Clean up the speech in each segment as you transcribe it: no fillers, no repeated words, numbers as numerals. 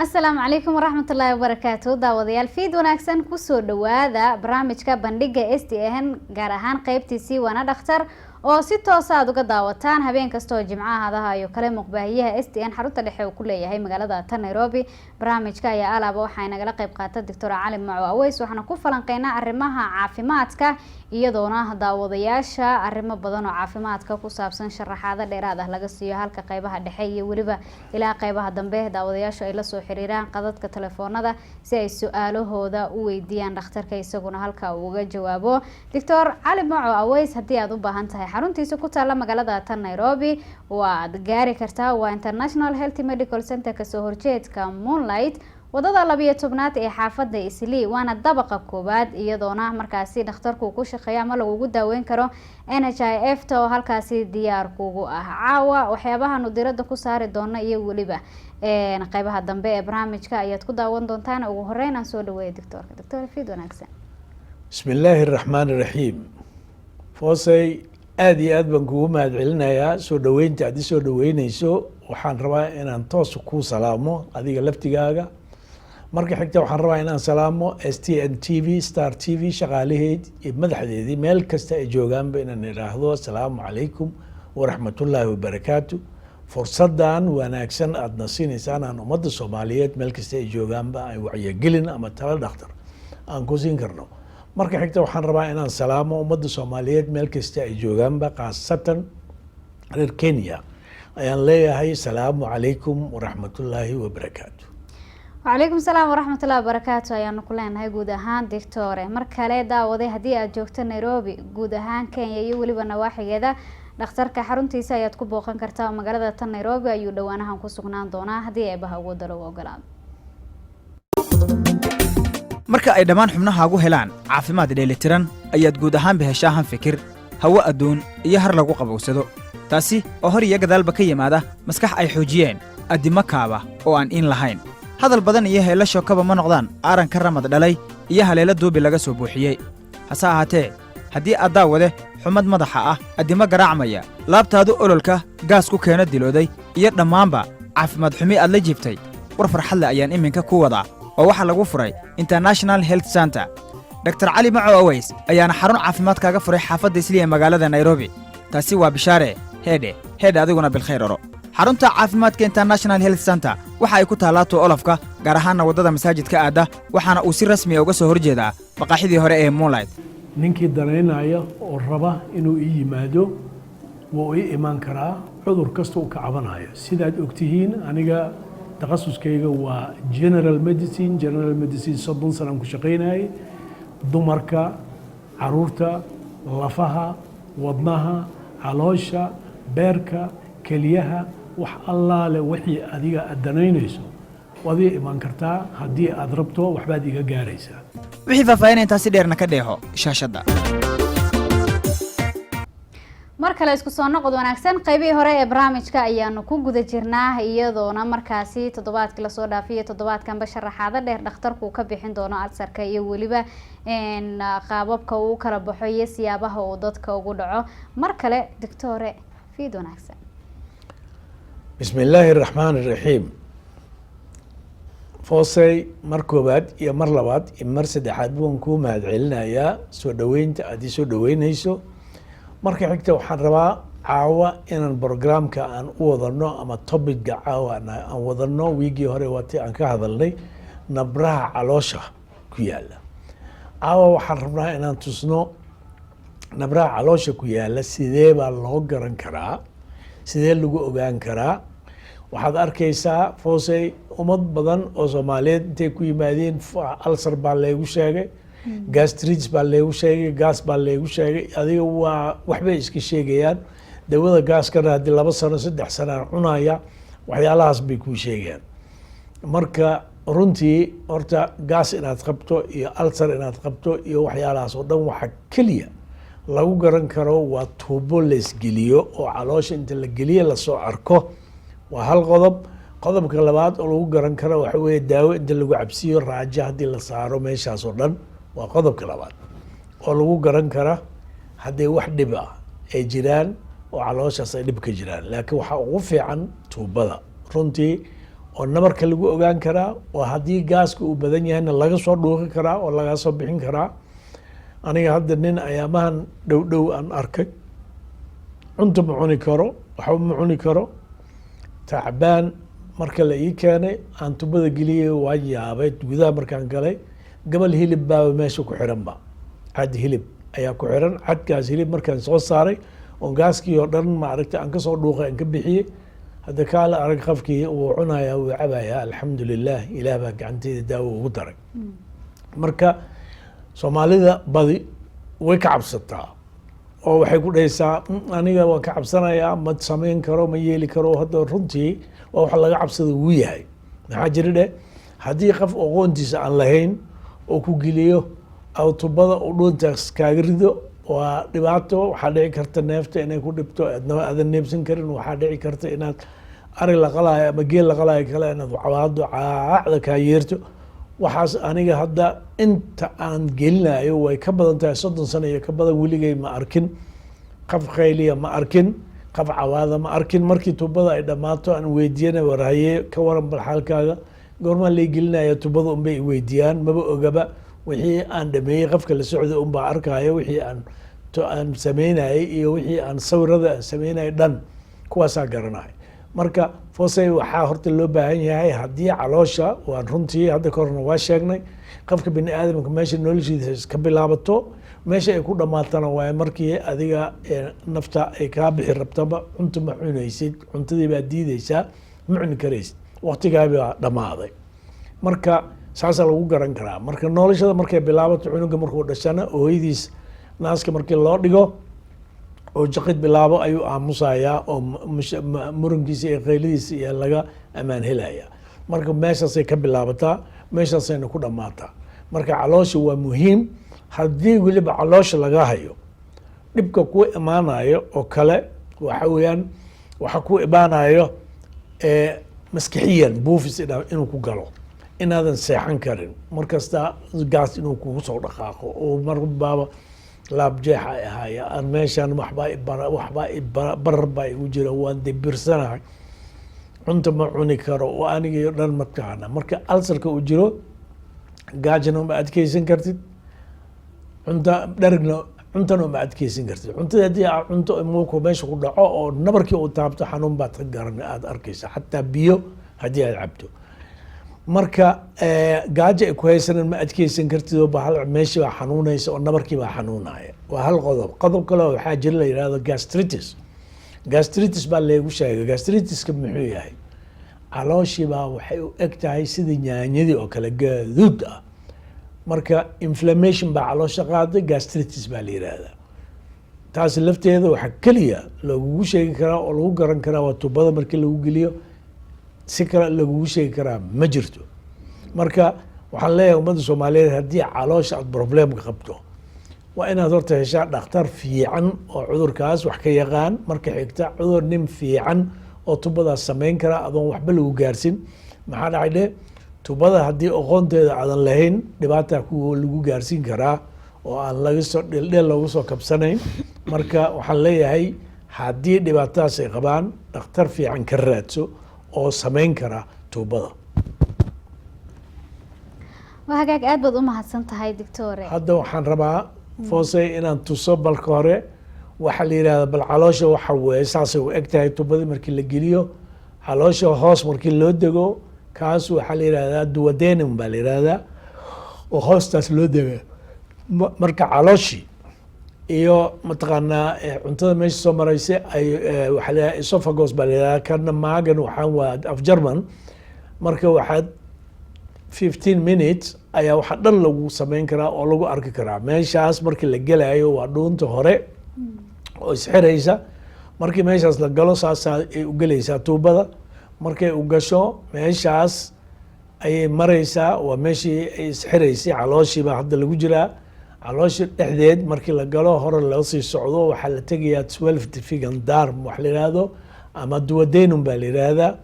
Asalaamu calaykum waraxmatullaahi wabarakaatu. Daawadayaal, fiid wanaagsan. Kusoo dhawaada barnaamijka Bandhiga STN, gaar ahaan qeybtiisii Waana Dhakhtar, oo si toosa aad uga daawataan habeen kasta oo Jimcaha hadaha iyo kale muqbaahiyaha STN xarunta dhexe uu ku leeyahay magaalada ta Nairobi. Barnaamijka ayaa alaaba waxaa nagala qeyb qaata Doctor Cali Maco Aweys, waxaana ku falanqeynaa arrimaha caafimaadka, iyadoona daawadayaasha arrimo badan oo caafimaadka ku saabsan sharaxaado dheeraad ah laga siiyo, halka qeybaha dhexe iyo weliba ilaa qeybaha dambe daawadayaashu ay lasoo xiriiraan qadadka telefoonada si ay su-aalahooda u weydiiyaan dhakhtarka, isaguna halka uu uga jawaabo. Doctor Cali Maco Aweys, haddii aad u baahan tahay xaruntiisa ku taala magaalada tan Nairobi waad gaari kartaa. Waa International Health Medical Center, kasoo horjeedka Moonlight, wadada 12aad ee xaafada Islii, waana dabaqa koowaad, iyadoona markaasi dhakhtarku ku shaqeeya ama lagugu daaweyn karo NHIF ta oo halkaasi diyaar kugu ah. Caawa waxyaabahaanu diirada ku saari doona iyo weliba qeybaha dambe ee barnaamijka ayaad ku daawan doontaan. Ugu horeyn aan soo dhaweeya doctoorka. Doctor, fiid wanaagsan. Bismi illaahi araxmaan iraxiim. Foosey, aada iyo aad baan kugu mahad celinayaa soo dhaweynta aad isoo dhaweyneyso. Waxaan rabaa inaan toos kuu salaamo adiga laftigaaga. Marka xigta waxaan rabaa inaan salaamo STN TV, Star TV, shaqaalaheed iyo madaxdeedii meel kasta ay joogaanba, inaan idhaahdo asalaamu calaykum waraxmatullaahi wabarakaatu. Fursadan wanaagsan aadna siinaysaan aan ummadda Soomaaliyeed meel kasta ay joogaanba ay wacyigelin ama talo dhakhtar aan ku siin karno. Marka xigta waxaan rabaa inaan salaamo ummadda Soomaaliyeed meel kasta ay joogaanba, khaasatan reer Kenya. Ayaan leeyahay asalaamu calaykum waraxmatullaahi wabarakaatu. Wacalaykum salaam waraxmatullahi wabarakaatu ayaanu ku leenahay guud ahaan, doctore. Mar kale, daawaday, haddii aad joogto Nairobi, guud ahaan Kenya iyo weliba nawaaxigeeda, dhakhtarka xaruntiisa ayaad ku booqan kartaa oo magaalada tan Nairobi ayuu dhowaanahan ku sugnaan doonaa, haddii Eebaha ugu dalo u ogolaado. Marka ay dhammaan xubnahaagu helaan caafimaad dheellitiran ayaad guud ahaanba heshaa han fikir, hawo adduun iyo har lagu qabowsado, taasi oo hor iyo gadaalba ka yimaada maskax ay xoojiyeen addimo kaaba oo aan iin lahayn. Hadal badan iyo heello shookaba ma noqdaan aaranka ramad dhalay iyo haleelo duubi laga soo buuxiyey. Hase ahaatee, haddii aad, daawade, xumad madaxa ah, addimo garaacmaya, laabtaadu ololka gaas ku keeno dilooday iyo dhammaanba caafimaad xumi aad la jiibtay, war farxadle ayaan iminka ku wadaa oo waxaa lagu furay International Health Center. Dr Cali Maco Aweys ayaana xarun caafimaad kaaga furay xaafadda Isli ee magaalada Nairobi. Taasi waa bishaare. Heedhe heedhe, adiguna bilkhayr oro. Xarunta caafimaadka International Health Center waxa ay ku taallaa Tuolofka, gaar ahaanna waddada masaajidka aadda, waxaana uu si rasmiya uga soo horjeedaa maqaaxidii hore ee Moonlight. Ninkii danaynaya oo raba inuu ii yimaado wuu ii imaan karaa, cudur kasta uu ka cabanayo. Sidaad ogtihiin, aniga takhasuskayga waa general medicine. General medicine 30 sanaan ku shaqaynayay: dumarka, caruurta, lafaha, wadnaha, caloosha, beerka, keliyaha, wax allaale wixii adiga aad danaynayso waad ii imaan kartaa. Haddii aad rabto waxbaad iga gaaraysaa. Wixii faahfaahin intaasi dheerna ka dheeho shaashadda. Mar kale isku soo noqod wanaagsan. Qeybihii hore ee barnaamijka ayaanu ku guda jirnaa, iyadoona markaasi toddobaadkii lasoo dhaafiyo toddobaadkanba sharaxaado dheer dhakhtarku ka bixin doono alsarka iyo weliba qaababka uu kala baxo iyo siyaabaha uu dadka ugu dhaco. Mar kale, doctore, fiid wanaagsan. Bismi illaahi araxmaan iraxiim. Foosey, mar koowaad iyo mar labaad iyo mar saddexaad baan kuu mahad celinayaa soo dhaweynta aad ii soo dhaweyneyso. Marka xigta waxaan rabaa caawa inaan programka aan u wadano ama topicga caawa aan wadano. Wiigii hore waatii aan ka hadalnay nabraha caloosha ku yaala. Caawa waxaan rabnaa inaan tusno nabraha caloosha ku yaala sidee baa loo garan karaa, sidee lagu ogaan karaa. Waxaad arkaysaa, Foosey, ummad badan oo Soomaaliyeed intay ku yimaadeen, ulcer baa laygu sheegay, gastritis baa laygu sheegay, gaas baa laygu sheegay. Adiga waa waxbay iska sheegayaan. Dawada gaaskana haddii 2 sano, 3 sanaan cunaya, waxyaalahaas bay kuu sheegayaan. Marka runtii horta gaas inaad qabto iyo ulcer inaad qabto iyo waxyaalahaas oo dhan, waxaa keliya lagu garan karo waa tuubo laysgeliyo oo caloosha inta la geliyo lasoo arko. Waa hal qodob. Qodobka labaad oo lagu garan karo waxa weeye daawo inta lagu cabsiiyo, raajo haddii la saaro meeshaas oo dhan. Waa qodobka labaad oo lagu garan kara haddii wax dhib ah ay jiraan oo calooshaas ay dhib ka jiraan. Laakiin waxaa ugu fiican tuubada runtii. Oo nabarka lagu ogaan karaa, oo haddii gaaska uu badan yahayna laga soo dhuuqi karaa oo laga soo bixin karaa. Aniga hadda nin ayaamahan dhow dhow aan arkay, cunto ma cuni karo, waxba ma cuni karo, tacbaan. Marka la ii keenay, aan tubada geliyey, waan yaabay. Gudaha markaan galay, gabal hilib baaba meesha ku xiranba, cad hilib ayaa ku xiran. Cadkaas hilib markaan soo saaray oon gaaskii oo dhan, maaragtay, aan kasoo dhuuqay, aan ka bixiyey, hadda kaala arag, qofkii wuu cunayaa, wuu cabayaa. Alxamdulilah, Ilaah baa gacanteyda daawo ugu daray. Marka Soomaalida badi way ka cabsataa oo waxay ku dhahaysaa, "Aniga waan ka cabsanayaa, ma samayn karo, ma yeeli karo." Hadda runtii waa waxa laga cabsada wuu yahay. Maxaa jira dheh, haddii qof aqoontiisa aan lahayn oo ku geliyo tubada uu dhuuntaas kaaga rido, waa dhibaato. Waxaa dhici karta neefta inay ku dhibto, aadna aadan neebsan karin. Waxaa dhici karta inaad ari la qalaayo ama geel la qalaayo kale inaad cabaado, caacda kaa yeerto. Waxaas aniga hadda inta aan gelinayo way ka badan tahay 30 sano iyo ka badan. Weligay ma arkin qof khayliya, ma arkin qof cawaada, ma arkin. Markii tubada ay dhammaato aan weydiiyana, "Warhaye, ka waran bal xaalkaaga, goormaa lay gelinaya tubada?" Unbay weydiiyaan, maba ogaba wixii aan dhameeyey. Qofka la socda unbaa arkaayo wixii aan sameynayay iyo wixii aan sawirada aan sameynayay dhan, kuwaasaa garanaya. Marka Fosey, waxaa horta loo baahan yahay haddii caloosha, waan runtii hadda ka horna waa sheegnay, qofka bini aadamka meesha noloshiisa iska bilaabato, meesha ay ku dhamaatana waaye. Markii adiga nafta ay kaa bixi rabtaba, cunto ma cunaysid, cuntadii baa diideysaa, ma cuni karaysid, waqtigaa baa dhammaaday. Marka saasaa lagu garan karaa. Marka noloshada markay bilaabato, cunuga markuu dhashana, hooyadiis naaska markii loo dhigo oo jaqid bilaabo, ayuu aamusayaa oo murankiisa iyo qayladiisa iyo laga ammaan helaya. Marka meeshaasay ka bilaabataa, meeshaasayna ku dhammaataa. Marka caloosha waa muhiim. Haddii weliba caloosha laga hayo, dhibka ku imaanayo oo kale waxa weeyaan, waxa ku imaanayo maskixiyan buufis inuu ku galo, inaadan seexan karin, markasta gaas inuu kugu soo dhaqaaqo oo mar baaba laabjeexa ay ahaaya, aan meeshan waxbaa ibara, waxbaa barar baa igu jira, waan dibirsanahay, cunta ma cuni karo oo aniga dhan mataqaana. Marka ulcerka uu jiro, gaajana uma adkeysan kartid, cunta dharigna, cuntana uma adkeysan kartid. Cuntada haddii aa cunto, muku meesha ku dhaco oo nabarkii uu taabto, xanuun baad ka garan, aada arkeysa, xataa biyo haddii aad cabto. Marka gaajo ay ku haysanan, ma adkeysan kartid oo bahal meeshii baa xanuunaysa oo nabarkii baa xanuunaya. Waa hal qodob. Qodob kale waxaa jira la yidhahdo gastritis. Gastritis baa leegu sheegay. Gastritiska muxuu yahay? Calooshii baa waxay u eg tahay sidii nyaanyadii oo kale, gaduud ah. Marka inflammation baa caloosha qaaday, gastritis baa la yidhaahdaa. Taasi lafteeda waxaa keliya lagugu sheegi karaa oo lagu garan karaa waa tubada markii lagu geliyo. Si kale lagugu sheegi karaa ma jirto. Marka waxaan leeyahay ummadda Soomaaliyeed, haddii caloosha aad problemka qabto, waa inaad horta heshaa dhakhtar fiican oo cudurkaas wax ka yaqaan. Marka xigta, cudur nin fiican oo tubadaas samayn kara adoon waxba lagu gaarsin. Maxaa dhacay dhe, tubada haddii aqoonteeda aadan lahayn, dhibaata kuwa lagu gaarsiin karaa oo aan laga soo dheeldheel loogu soo kabsanayn. Marka waxaan leeyahay, haddii dhibaatadaas ay qabaan, dhakhtar fiican ka raadso oo samayn kara tuubada. Waa hagaag, aad baad u mahadsan tahay, doctore. Hadda waxaan rabaa, Foosey, inaan tuso balka hore waxaa la yidhahda bal caloosha waxa weeye. Saasay u eg tahay tubadii markii la geliyo. Caloosha hoos markii loo dego, kaas waxaa la yidhahdaa duodenum baa la yidhahdaa, oo hoostaas loo dega. Marka calooshii iyo mataqaanaa cuntada meesha soo maraysa ay waxaa la yidhahdaa esophagus baa la yidhahdaa. Kana magan waxaan waa af German. Marka waxaad 15 minutes ayaa waxaa dhan lagu sameyn karaa oo lagu arki karaa. Meeshaas markii la gelayo waa dhuunta hore oo isxiraysa. Markii meeshaas la galo, saasaa ay u gelaysaa tuubada. Markay u gasho, meeshaas ayay maraysaa, waa meeshii ay isxiraysay. Calooshii baa hadda lagu jiraa. Caloosha dhexdeed markii la galo, hore loo sii socdo, waxaa la tegayaa zwölffingerdarm wax la yidhaahdo ama duodenum baa la yidhaahdaa.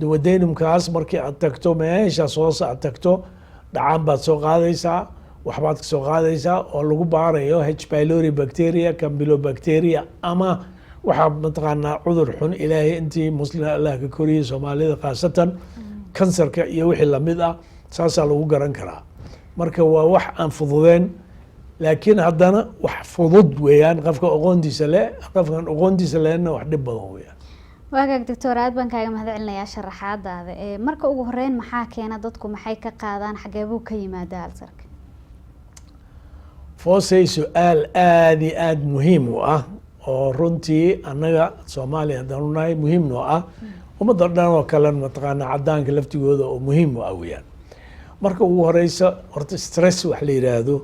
Duodenumkaas markii aad tagto, meeshaas hoose aad tagto, dhacaan baad soo qaadaysaa, waxbaad ka soo qaadaysaa oo lagu baarayo H pylori bacteria, campylobacteria ama waxaa mataqaanaa cudur xun. Ilaahay intii Muslim Allah ka koriyey, Soomaalida khaasatan. Kansarka iyo wixii lamid ah saasaa lagu garan karaa. Marka waa wax aan fududeen, laakiin haddana wax fudud weeyaan qofka aqoontiisa le. Qofkan aqoontiisa lehna wax dhib badan weeyaan. Waagaag doctor, aad baan kaaga mahad celinayaa sharaxaadaada. Marka ugu horeyn, maxaa keena? Dadku maxay ka qaadaan? Xagee buu ka yimaadaa ulcerka? Foosay, su-aal aada iyo aada muhiim u ah oo runtii annaga Soomaaliya haddaan unahay muhiim noo ah, ummadda dhan oo kalen mataqaana caddaanka laftigooda oo muhiim u ah weeyaan. Marka ugu horeysa horta stress wax la yidhaahdo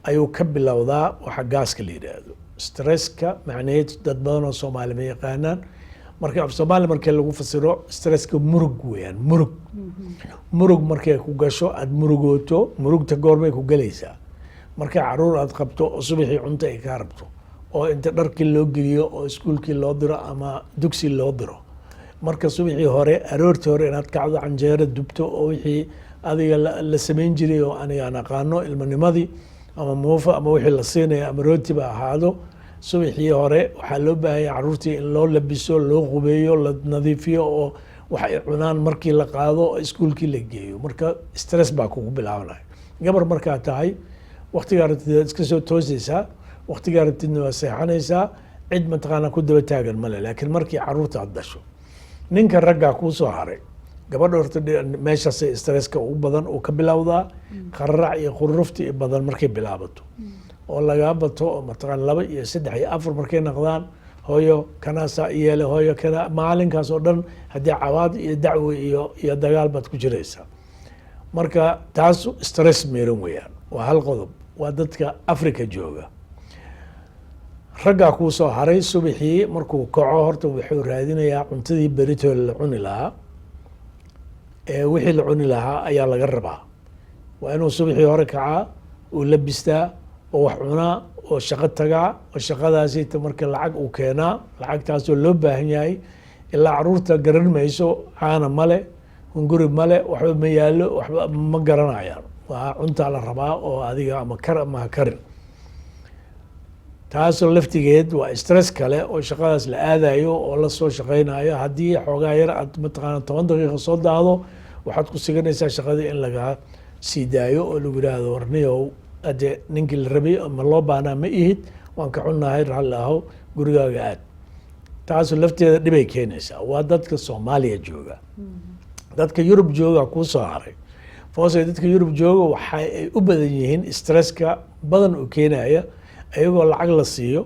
ayuu ka bilowdaa. Waxa gaaska la yidhaahdo stresska macnaheed dad badan oo Soomaali ma yaqaanaan. Marka af Soomaali markii lagu fasiro, stresska murug weeyaan. Murug, murug markay ku gasho, aada murugooto. Murugta goormay ku gelaysaa? Marka caruur aad qabto oo subaxii cunto ay kaa rabto, oo inta dharkii loo geliyo oo iskuulkii loo diro ama dugsi loo diro, marka subaxii hore, aroortii hore inaad kacdo, canjeero dubto oo wixii adiga la samayn jiray oo aniga aan aqaano ilmanimadii, ama muufo ama wixii la siinaya ama rootiba ahaado, subaxii hore waxaa loo baahanya caruurtii in loo labiso, loo qubeeyo, la nadiifiyo oo wax ay cunaan markii la qaado oo iskuulkii la geeyo. Marka stress baa kugu bilaabanaya. Gabar markaa tahay, waktigaa rabtid waad iska soo toosaysaa, waktigaa rabtidna waa seexanaysaa, cid mataqaanaa ku daba taagan male. Laakiin markii caruurta aad dhasho, ninka raggaa kuu soo haray. Gabadha horta meeshaas stresska ugu badan uu ka bilowdaa, qararac iyo qururufta iyo badan markay bilaabato oo lagaa bato, oo mataqaana laba iyo saddex iyo afar markay noqdaan, hooyo kanaasaa yeele, hooyo kana, maalinkaas oo dhan haddii cawaad iyo dacwo iyo dagaal baad ku jiraysaa. Marka taas stress miran weeyaan. Waa hal qodob, waa dadka Africa jooga. Raggaa kuu soo haray. Subaxii markuu kaco horta wuxuu raadinayaa cuntadii beritoole la cuni lahaa. Ee wixii la cuni lahaa ayaa laga rabaa. Waa inuu subaxii hore kacaa, uu labistaa oo wax cunaa oo shaqo tagaa, oo shaqadaasi marka lacag uu keenaa, lacagtaasoo loo baahan yahay. Ilaa caruurta garan mayso, caana male, hunguri male, waxba ma yaallo, waxba ma garanayaan. Waa cuntaa la rabaa oo adiga ama kar ama ha karin. Taasoo laftigeed waa stress kale oo shaqadaas la aadayo oo lasoo shaqeynayo. Haddii xoogaa yar aad mataqaana 10 daqiiqa soo daado, waxaad ku siganaysaa shaqadii in lagaa sii daayo oo lagu yidhaahdo, "Warniyow, ade ninkii la rabay ama loo baahnaa ma ihid, waan ka xunnahay, ralli ahow, gurigaaga aad." Taasu lafteeda dhibay keenaysaa. Waa dadka Soomaaliya jooga. Dadka Yurub jooga kuu soo haray, Foosay. Dadka Yurub jooga waxa ay u badan yihiin stresska badan oo keenaya, iyagoo lacag la siiyo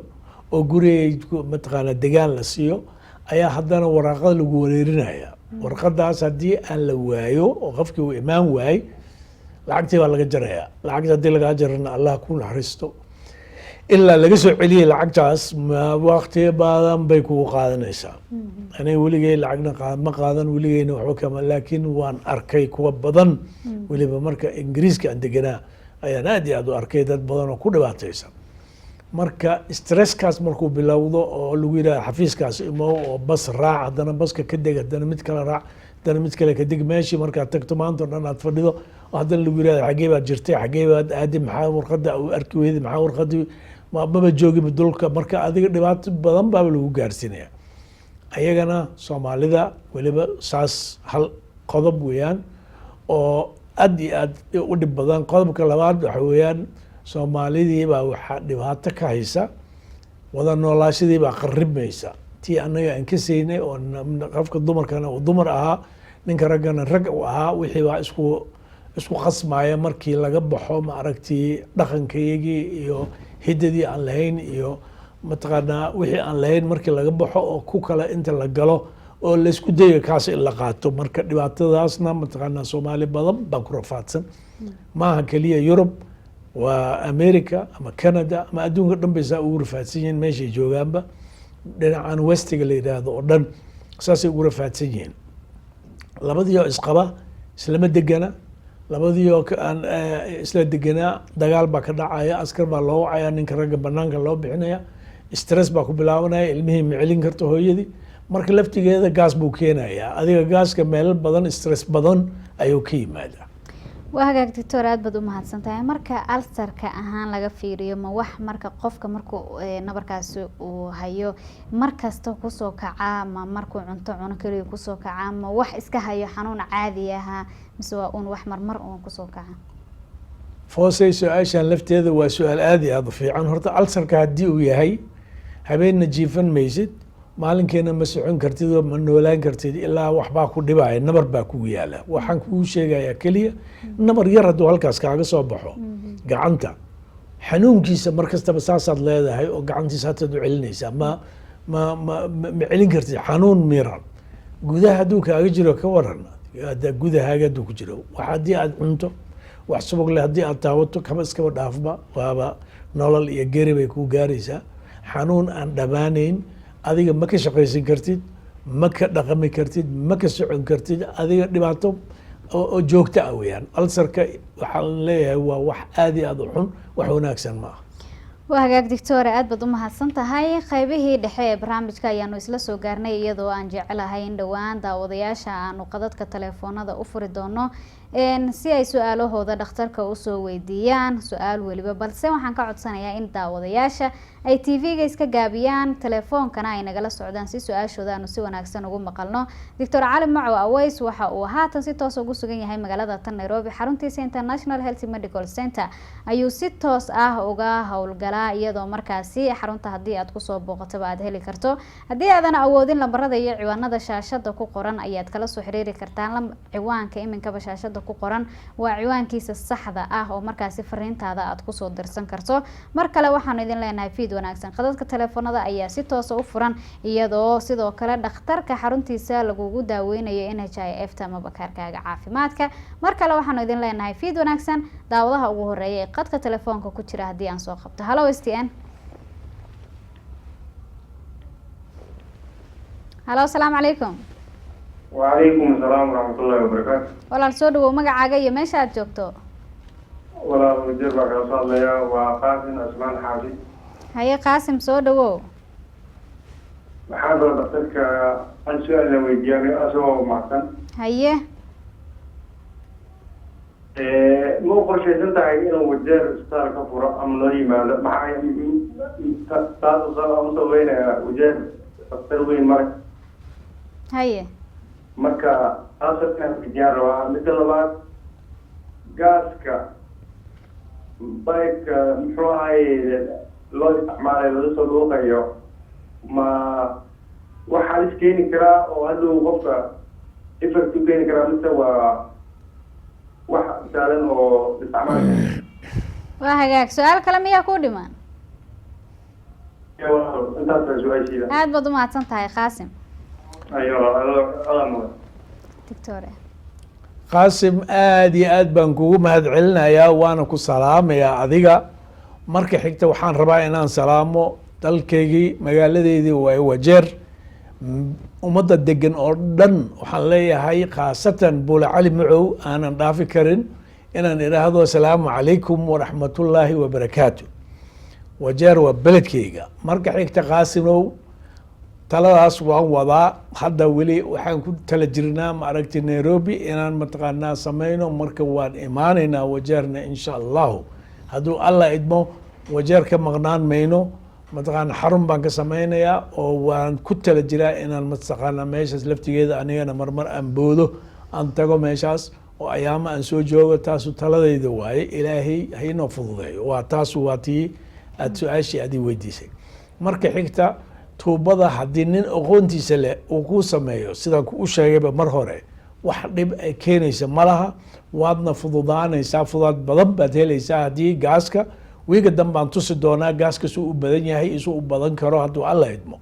oo gurigay mataqaana degaan la siiyo, ayaa haddana waraaqada lagu wareerinaya. Warqadaas haddii aan la waayo oo qofkii uu imaan waayey, lacagtii baa laga jaraya. Lacagta haddii lagaa jarana, Allah ku naxariisto, ilaa laga soo celiyey lacagtaas wakti badan bay kugu qaadanaysaa. Aniga weligey lacagna ma qaadan, weligeyna waxba kama, laakiin waan arkay kuwa badan. Weliba marka Ingiriiska aan deganaa ayaan aad iyo aad u arkay dad badan oo ku dhibaataysan. Marka stresskaas markuu bilowdo oo lagu yidhaha xafiiskaas imo oo bas raac, haddana baska ka deg, haddana mid kale raac, haddana mid kale ka deg, meeshii markaad tagto maanta o dhan aad fadhido oo haddana lagu yidhahdo, "Xaggee baad jirtay? Xaggee baad aaday? Maxaa warqadda u arki weyday? Maxaa warqadii maba joogiba dulka?" Marka adiga dhibaato badan baaba lagu gaarsiinaya. Ayagana Soomaalida weliba saas hal qodob weeyaan oo aad iyo aad u dhib badan. Qodobka labaad waxa weeyaan, Soomaalidii baa waxaa dhibaato ka haysa wada noolaashadii baa qaribmaysa. Tii annaga aan ka saynay oo qofka dumarkana uu dumar ahaa, ninka raggana rag uu ahaa, wixii baa isku qasmaya. Markii laga baxo, ma aragtii, dhaqankayagii iyo hiddadii aan lahayn iyo mataqaanaa wixii aan lahayn markii laga baxo oo ku kale inta la galo oo laysku dayo kaas in la qaato, marka dhibaatadaasna mataqaanaa Soomaali badan baa ku rafaadsan. Maaha keliya Yurub, waa America ama Canada ama adduunka dhan bay saa ugu rafaadsan yihiin. Meeshay joogaanba, dhinacan westiga la yidhaahdo oo dhan saasay ugu rafaadsan yihiin. Labadii oo isqaba islama degana. Labadii oo aan isla deganaa dagaal baa ka dhacaya, askar baa loo wacaya, ninka ragga banaanka loo bixinaya, stress baa ku bilaabanaya, ilmihii ma celin karto hooyadii. Marka laftigeeda gaas buu keenayaa. Adiga gaaska meelo badan, stress badan ayuu ka yimaadaa. Waa hagaag, doctor, aad baad u mahadsan tahay. Marka ulcerka ahaan laga fiiriyo, ma wax marka qofka markuu nabarkaasi uu hayo mar kasta kusoo kacaa, ma markuu cunto cuno keliya kusoo kacaa, ma wax iska hayo xanuun caadi ahaa, mise waa uun wax marmar uun kusoo kaca? Foosay, su-aashan lafteeda waa su-aal aada iyo aada u fiican. Horta ulcerka haddii uu yahay, habeenna jiifan maysid, maalinkeena ma socon kartid oo ma noolaan kartid ilaa waxbaa ku dhibaya, nabar baa kugu yaala. Waxaan kuu sheegayaa keliya, nabar yar hadduu halkaas kaaga soo baxo gacanta, xanuunkiisa mar kastaba saasaad leedahay oo gacantiisa hataad u celinaysaa, ma celin kartid, xanuun miran. Gudaha hadduu kaaga jiro ka waran? Hadda gudahaaga hadduu ku jiro, wax haddii aad cunto, wax subag leh haddii aad taabato, kaba iskaba dhaafba, waaba nolol iyo geri bay kuu gaaraysaa. Xanuun aan dhammaanayn, adiga ma ka shaqaysan kartid, ma ka dhaqami kartid, ma ka socon kartid, adiga dhibaato oo joogto ah weeyaan. Ulcerka waxaan leeyahay waa wax aada iyo aada u xun, wax wanaagsan ma aha. Waa hagaag, doctor, aad baad u mahadsan tahay. Qaybihii dhexe ee barnaamijka ayaanu isla soo gaarnay, iyadoo aan jecelahay in dhowaan daawadayaasha aanu qadadka telefoonada u furi doono si ay su-aalahooda dhakhtarka usoo weydiiyaan su-aal weliba. Balse waxaan ka codsanayaa in daawadayaasha ay TV-ga iska gaabiyaan, telefoonkana ay nagala socdaan, si su-aashooda aanu si wanaagsan ugu maqalno. Doctor Cali Macow Aweys waxa uu haatan si toos ugu sugan yahay magaalada tan Nairobi. Xaruntiisa International Health Medical Center ayuu si toos ah uga howlgalaa, iyadoo markaasi xarunta haddii aad kusoo booqataba aad heli karto. Haddii aadan awoodin, lambarada iyo ciwaanada shaashada ku qoran ayaad kala soo xiriiri kartaan. Ciwaanka iminkaba shaashada ku qoran waa ciwaankiisa saxda ah oo markaasi fariintaada aad kusoo dirsan karto. Mar kale waxaanu idin leenahay fiid wanaagsan. Qadadka telefoonada ayaa si toosa u furan, iyadoo sidoo kale dhakhtarka xaruntiisa lagugu daaweynayo NHIF ta ama bakaarkaaga caafimaadka. Mar kale waxaanu idin leenahay fiid wanaagsan. Daawadaha ugu horeeya ee qadka telefoonka ku jira haddii aan soo qabto. Hello, STN. Hello, asalaamu calaykum. وعليكم السلام ورحمة الله وبركاته. Walaal, soo dhawow. Magacaaga iyo meesha aad joogto? Walaal, Wajeer baa kala soo hadlaya, waa Qaasim Cusmaan Xaafi. Haye Qaasim, soo dhawow. Waxaan rabaa dhakhtarka hal su-aal la weydiiyaa asagoo mahadsan. Haye. Ma u qorshaysan tahay inuu Wajeer isbitaal ka furo ama loo yimaado? Maxaa taas u sababeynaya? Wajeer dhakhtar weyn male. Marka taas inaan weydiiyaan rabaa. Midda labaad, gaaska pipeka muxuu ahay loo isticmaalayo, laga soo dhuuqayo, ma wax halis keeni karaa oo hadhow qofka effect u keeni karaa, mise waa wax sahlan oo isticmaal? Waa hagaag. Su-aal kale miyaa kuu dhiman? Intaas waa su-aashiida. Aad baad u mahadsan tahay, Qaasim. Ayo, adaa mudan. Doctor. Qaasim, aada iyo aad baan kugu mahad celinayaa, waana ku salaamayaa adiga. Marka xigta waxaan rabaa inaan salaamo dalkaygii, magaaladeydii waa Wajeer, ummadda degan oo dhan waxaan leeyahay, khaasatan Buule Cali Macow aanan dhaafi karin inaan idhaahdo asalaamu calaykum waraxmatullaahi wabarakaatu. Wajeer waa beledkeyga. Marka xigta, Qaasimow, taladaas waan wadaa hadda. Weli waxaan ku tala jirnaa, ma aragti, Nairobi inaan mataqaanaa sameyno. Marka waan imaanaynaa Wajeerna, insha Allahu, hadduu Alla idmo. Wajeer ka maqnaan mayno. Mataqaana, xarun baan ka sameynayaa oo waan ku tala jiraa inaan mataqaana meeshaas laftigeeda anigana marmar aan boodo, aan tago meeshaas oo ayaamo aan soo joogo. Taasu taladayda waaye, Ilaahay ha inoo fududeeyo. Waa taasu, waa tii aad su-aashii aad ii weydiisay. Marka xigta, tuubada haddii nin aqoontiisa leh uu kuu sameeyo, sidaan u sheegayba mar hore, wax dhib ay keenaysa ma laha, waadna fududaanaysaa, fudaad badan baad helaysaa. Haddii gaaska wiiga dan baan tusi doonaa gaaska suu u badan yahay, isuu u badan karo, hadduu Alla idmo.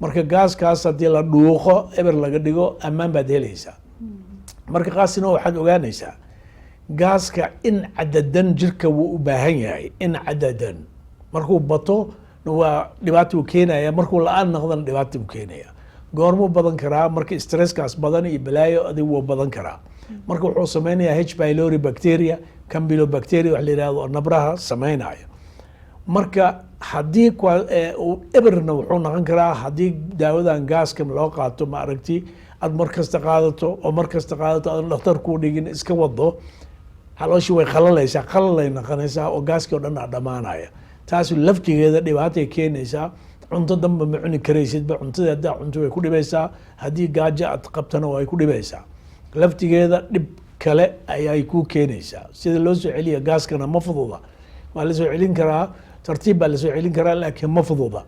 Marka gaaskaas haddii la dhuuqo, eber laga dhigo, ammaan baad helaysaa. Marka qaasina waxaad ogaanaysaa, gaaska in cadadan jirka wuu u baahan yahay. In cadadan markuu bato waa dhibaata uu keenaya, markuu la-aan noqdana dhibaata uu keenaya. Goormuu badan karaa? Marka stresskaas badan iyo balaayo adig wuu badan karaa. Marka wuxuu sameynayaa H pylori bacteria, campylobacteria wax la yihahdo oo nabraha sameynaya. Marka haddii eberna wuxuu noqon karaa haddii daawadan gaaska loo qaato, ma aragti, aad mar kasta qaadato oo mar kasta qaadato, aadan dhakhtar kuu dhigin, iska wado. Calooshii way qalalaysaa, qalalay noqonaysaa oo gaaskii oo dhan aa dhammaanaya. Taas laftigeeda dhibaatay keenaysaa. Cunto damba ma cuni karaysidba. Cuntadii haddaa cunto way ku dhibaysaa, haddii gaajo aad qabtana way ku dhibaysaa. Laftigeeda dhib kale ayay ku keenaysaa. Sida loo soo celiya gaaskana ma fududa. Waa lasoo celin karaa, tartiib baa lasoo celin karaa, laakiin ma fududa.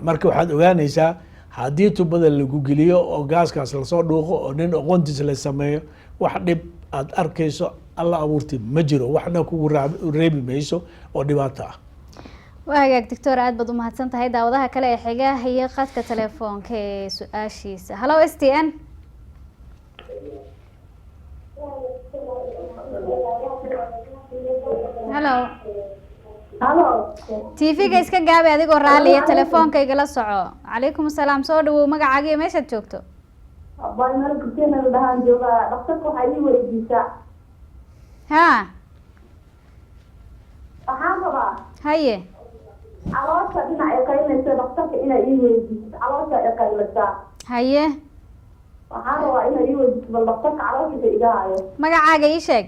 Marka waxaad ogaanaysaa, haddii tubada lagu geliyo oo gaaskaas lasoo dhuuqo oo nin aqoontiisa la sameeyo, wax dhib aad arkayso Alla abuurtay ma jiro, waxna kugu reebi mayso oo dhibaato ah. Waa hagaag, doctor, aad baad umahadsan tahay. Daawadaha kale ee xiga iyo khadka telefoonka ee su-aashiisa. Hello, STN. Hello. Hello. TV-ga iska gaabi adigoo raaliya, telefoonka igala soco. Calaykum asalaam, soo dhawow. Magacaaga iyo meeshaad joogto? Abbaay, meel Gurteena la dhahaan joogaa. Dhakhtarka waxaa ii weydiisaa. Waxaan rabaa caloosha dhinac ay qaylinaysa, dhakhtarka inaa ii weydiiso. Caloosha ay qaylisaa. Waxaan rabaa inaa ii weydiiso bal dhakhtarka caloosha iga hayo. Magacaaga ii sheeg.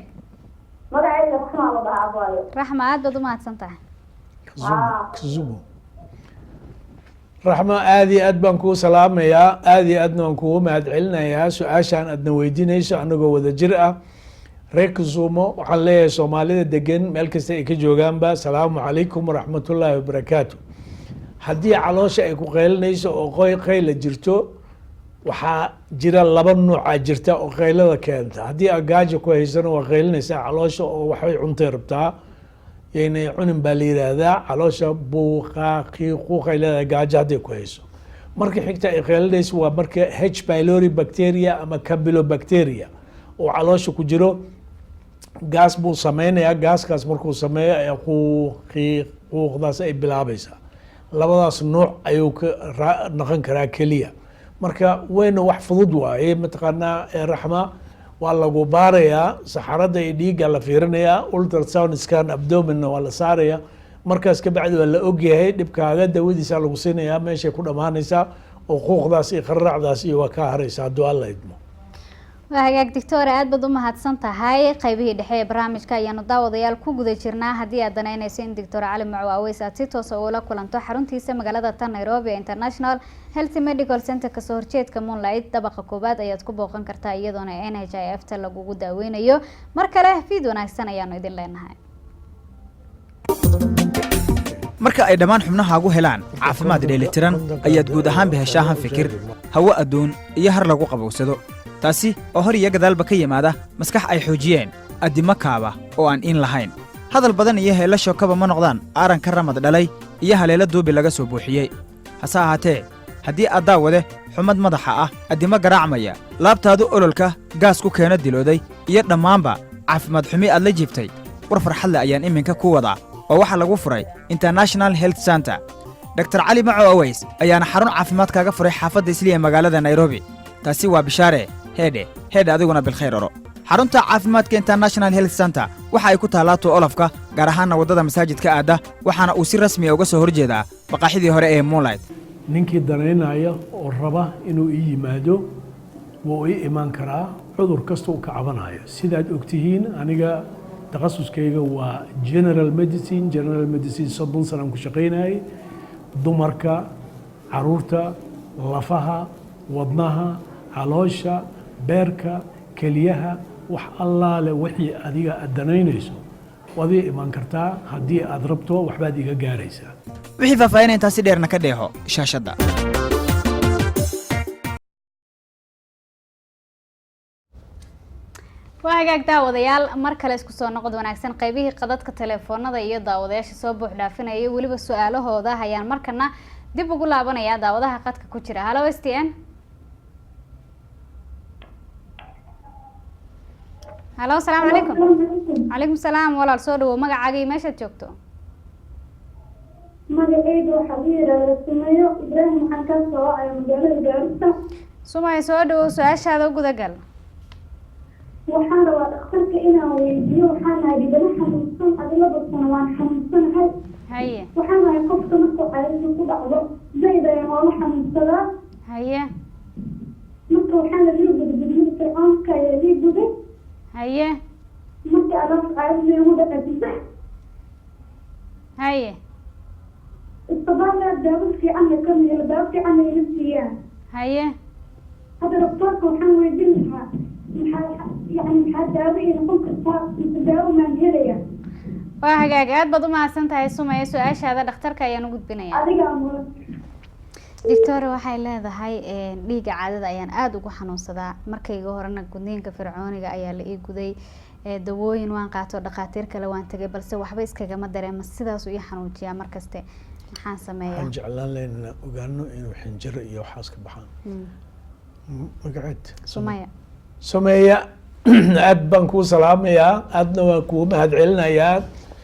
Magacayga Raxmaa la dhahaa, abaayo. Raxma, aad baad umahadsan tahay. Kisumu. Raxmo, aad iyo aad baan kuu salaamayaa, aad iyo aadna waan kugu mahad celinayaa su-aashaan aadna weydiinayso anagoo wada jir ah. Reer Kisumo waxaan leeyahay, Soomaalida degan meel kasta ay ka joogaanba, asalaamu calaykum waraxmatullaahi wabarakaatu. Haddii caloosha ay ku qaylinayso oo qoy qayla jirto, waxaa jira laba nuucaa jirta oo qaylada keenta. Haddii aad gaajo ku haysano, waa qaylinaysaa caloosha oo waxbay cuntay rabtaa, yaynay cunin baa la yidhaahdaa. Caloosha buuqaa qiiquuqay leedahay gaajo hadday ku hayso. Marka xigta ay qaylinayso waa marka H pylori bacteria ama campylobacteria oo caloosha ku jiro. Gaas buu sameynayaa. Gaaskaas markuu sameeyo ayaa quuqii quuqdaas ay bilaabaysaa. Labadaas nuuc ayuu ka noqon karaa keliya. Marka wayna wax fudud waaye, mataqaanaa. Raxma, waa lagu baarayaa, saxarada iyo dhiigga la fiirinayaa, ultrasound scan abdominna waa la saaraya. Markaas ka bacdi waa la ogyahay dhibkaaga, dawadiisa lagu siinayaa, meeshay ku dhammaanaysaa oo quuqdaas iyo qararacdaas iyo waa kaa haraysa hadduu Alla idmo. Waa hagaag, doctor, aad baad u mahadsan tahay. Qaybihii dhexe ee barnaamijka ayaanu daawadayaal ku guda jirnaa. Haddii aad danaynayso in Doctor Cali Macow Aweys aad si toosa ula kulanto xaruntiisa magaalada tan Nairobi ee International Health Medical Center, kasoo horjeedka Moonlight, dabaqa koowaad ayaad ku booqan kartaa, iyadoona NHIF ta lagugu daaweynayo. Mar kale fiid wanaagsan ayaanu idin leenahay. Marka ay dhammaan xubnahaagu helaan caafimaad dheelitiran ayaad guud ahaanba heshaa han fikir, hawo adduun iyo har lagu qabowsado, taasi oo hor iyo gadaalba ka yimaada maskax ay xoojiyeen addimo kaaba oo aan iin lahayn. Hadal badan iyo heella shookaba ma noqdaan aaranka ramad dhalay iyo haleelo duubi laga soo buuxiyey. Hase ahaatee, haddii aad daawade xumad madaxa ah, addimo garaacmaya, laabtaadu ololka gaas ku keeno dilooday iyo dhammaanba caafimaad xumi aad la jiibtay, war farxadle ayaan iminka ku wadaa oo waxaa lagu furay International Health Center. Dr Cali Maco Aweys ayaana xarun caafimaad kaaga furay xaafadda Isliya ee magaalada Nairobi. Taasi waa bishaare. Heedhe heedhe, adiguna bilkhayr oro. Xarunta caafimaadka International Health Center waxa ay ku taallaa Tu Olofka, gaar ahaanna waddada masaajidka aadda, waxaana uu si rasmi a uga soo hor jeedaa maqaaxidii hore ee Moonlight. Ninkii danaynaya oo raba inuu ii yimaado wuu ii imaan karaa, cudur kasta uu ka cabanayo. Sidaad ogtihiin, aniga takhasuskayga waa general medicine. General medicine 30 sanaan ku shaqaynayay. Dumarka, caruurta, lafaha, wadnaha, caloosha, beerka, keliyaha, wax allaale wixii adiga aad danaynayso waad ii imaan kartaa. Haddii aad rabto waxbaad iga gaaraysaa. Wixii faahfaahinaya intaasi dheerna ka dheeho shaashadda. Waa hagaag, daawadayaal, mar kale isku soo noqod wanaagsan. Qaybihii qadadka telefoonada iyo daawadayaasha soo buux dhaafinaya weliba su-aalahooda ayaan markana dib ugu laabanayaa. Daawadaha qadka ku jira. Hello, STN. Hello, asalaamu calaykum. Calaykum salaam, walaal, soo dhawow. Magacaaga iyo meeshaad joogto? Magacayga waxaa la yidhaahdaa Sumayo Ibraahim, waxaan ka soo wacaya magaalada Gaarisa. Sumaya, soo dhawow, su-aashaada u gudagal. Waxaan rabaa dhakhtarka inaan weydiiyo, waxaan ahay dhibano xanuunsan, adi 2 sano waan xanuunsanahay. Waxaan ahay qofka markuu caloosha ku dhacdo zayd ayaan oola xanuunsadaa. Marka waxaan la ii guday gudmada fircoonka ayaa ii guday. Marka Markii alaaf caadada igu dhacaysa, isbitaalna daawo fiicanna kama helo, daawo fiicanna ima siiyaan. Hadda doktoorka waxaan weydiin lahaa, maxaa yani, maxaa daawo ii noqon kartaa, mise daawo maan helaya? Waa hagaag, aad baad u mahadsan tahay Sumaya. Su-aashaada dhakhtarka ayaan u gudbinaya. Adigaa mudan. Doctor, waxay leedahay dhiigga caadada ayaan aada ugu xanuunsadaa. Markayga horena gudniinka fircooniga ayaa la ii guday. Dawooyin waan qaato, dhakhaatiir kale waan tagay, balse waxba iskagama dareema. Sidaasuu ii xanuujiyaa markaste. Maxaan sameeyaa? Waxaan jeclaan lahayn inaan ogaano inuu xinjiro iyo waxaas ka baxaan. Magaceed? Sumaya. Sumeya, aad baan kuu salaamayaa, aadna waan kuu mahad celinayaa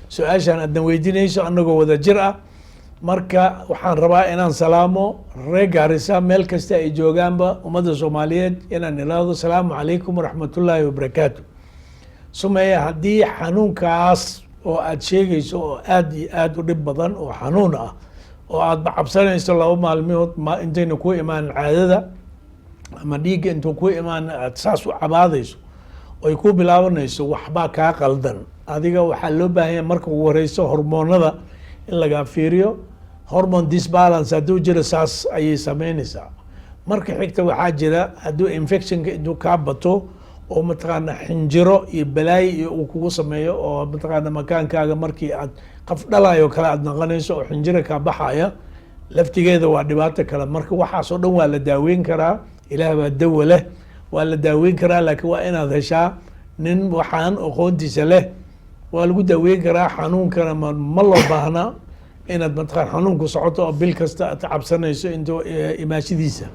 su-aashaan aadna weydiinayso annagoo wada jir ah. Marka waxaan rabaa inaan salaamo reer Gaarisa meel kasta ay joogaanba, ummadda Soomaaliyeed inaan iraahdo asalaamu calaykum waraxmatullaahi wabarakaatu. Sumeya, haddii xanuunkaas oo aad sheegayso oo aad iyo aad u dhib badan oo xanuun ah oo aadba cabsanayso 2 maalmood ma intayna ku imaanin caadada ama dhiigga intuu ku imaan aad saas u cabaadayso oy ku bilaabanayso, waxbaa kaa qaldan adiga. Waxaa loo baahan yahay marka ugu horeyso hormoonada in lagaa fiiriyo. Hormone disbalance hadduu jiro, saas ayay sameynaysaa. Marka xigta waxaa jira hadduu infectionka intuu kaa bato oo mataqaana xinjiro iyo balaayo iyo uu kugu sameeyo oo mataqaana makaankaaga markii aad qaf dhalayo kale aad naqanayso oo xinjiro kaa baxaya, laftigeeda waa dhibaato kale. Marka waxaas oo dhan waa la daaweyn karaa. Ilaah baa dawa leh, waa la daaweyn karaa, laakiin waa inaad heshaa nin waxaan aqoontiisa leh. Waa lagu daaweyn karaa xanuunkana. Ma loo baahna inaad mataqaan xanuunku socoto oo bil kasta aad cabsanayso intuu imaashadiisa.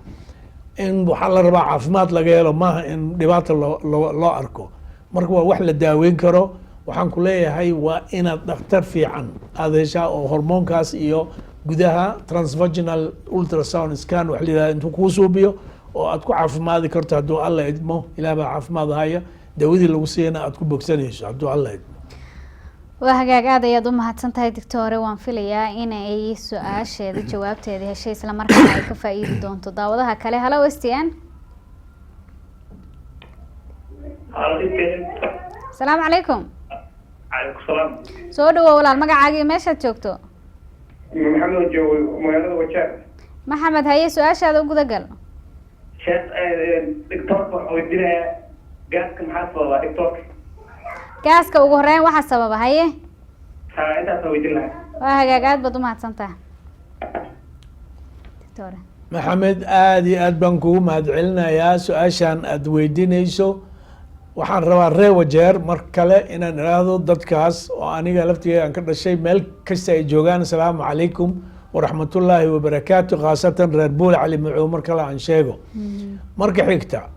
In waxaa la rabaa caafimaad laga helo, maaha in dhibaata loo arko. Marka waa wax la daaweyn karo. Waxaan ku leeyahay waa inaad dhakhtar fiican aada heshaa oo hormoonkaas iyo gudaha transvaginal ultrasound scan wax la yihahda intuu kuu suubiyo oo aad ku caafimaadi karto hadduu Alla idmo. Ilaah baa caafimaad haya. Dawadii lagu siiyana aad ku bogsanayso hadduu Alla idmo. Waa hagaag, aad ayaad u mahadsan tahay, doctore. Waan filayaa in ay su-aasheeda jawaabteeda heshay, isla markaana ay ka faa-iidi doonto. Daawadaha kale, hello STN. Asalaamu calaykum. Calaykum salaam. Soo dhawow walaal, magacaaga iyo meeshaad joogto? Maxamed, joogo magaalada Wajaar. Maxamed, haye, su-aashaada u gudagal. Sheekh, doctoorka waxaan weydiinayaa gaaska maxaa sababaa, doctoorka? Gaaska ugu horeyn waxaa sababa, haye. Ha, intaasaan weydiin lahaa. Waa hagaag, aad baad umahadsan tahay, doctore. Maxamed, aada iyo aad baan kugu mahad celinayaa su-aashaan aada weydiinayso. Waxaan rabaa reer Wajeer mar kale inaan iraahdo dadkaas oo aniga laftigeyga aan ka dhashay meel kasta ay joogaan, asalaamu calaykum waraxmatullaahi wabarakaatu, khaasatan reer Buule Cali Macow mar kale aan sheego. Marka xigta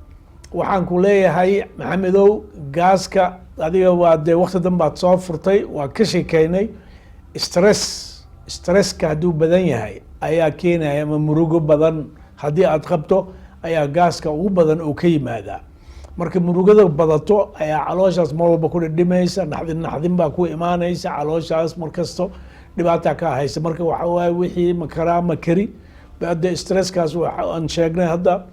waxaan ku leeyahay, Maxamedow, gaaska adiga waa dee wakti dan baad soo furtay, waa ka shekeynay. Stresska hadduu badan yahay ayaa keenaya, ama murugo badan haddii aad qabto ayaa gaaska ugu badan uu ka yimaadaa. Marka murugada badato ayaa calooshaas mar walba ku dhidhimaysa, naxdin naxdin baa ku imaanaysa, calooshaas markasto dhibaata ka haysa. Marka waxa waaye wixii makaraa makeri de stresskaas waxa aan sheegnay hadda.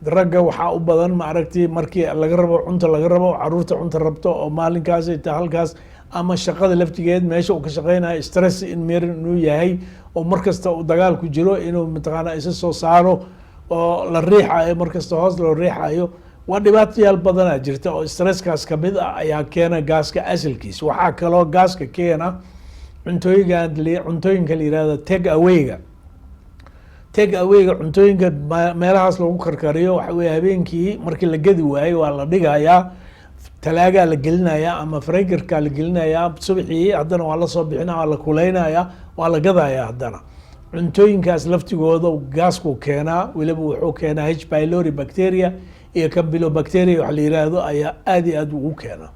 Ragga waxaa u badan, ma aragti, markii laga rabo cunta, laga rabo caruurta cunta rabto oo maalinkaas ta halkaas ama shaqada laftigeed meesha uu ka shaqeynayo stress in meer inuu yahay oo markasta uu dagaal ku jiro, inuu mataqaana isa soo saaro oo la riixayo, markasta hoos loo riixayo. Waa dhibaatayaal badanaa jirta oo stresskaas kamid ah ayaa keena gaaska asalkiisa. Waxaa kaloo gaaska keena cuntooyinka cuntooyinka la yihahdo take awayga. Take awayga, cuntooyinka meelahaas lagu karkariyo, waxa weye habeenkii markii la gedi waayo waa la dhigayaa, talaagaa la gelinayaa ama freezerkaa la gelinayaa. Subaxii haddana waa lasoo bixina, waa la kuleynayaa, waa la gadayaa haddana. Cuntooyinkaas laftigooda gaaskuu keenaa. Weliba wuxuu keenaa H pylori bacteria iyo campylobacteria wax la yiraahdo ayaa aada iyo aada ugu keenaa.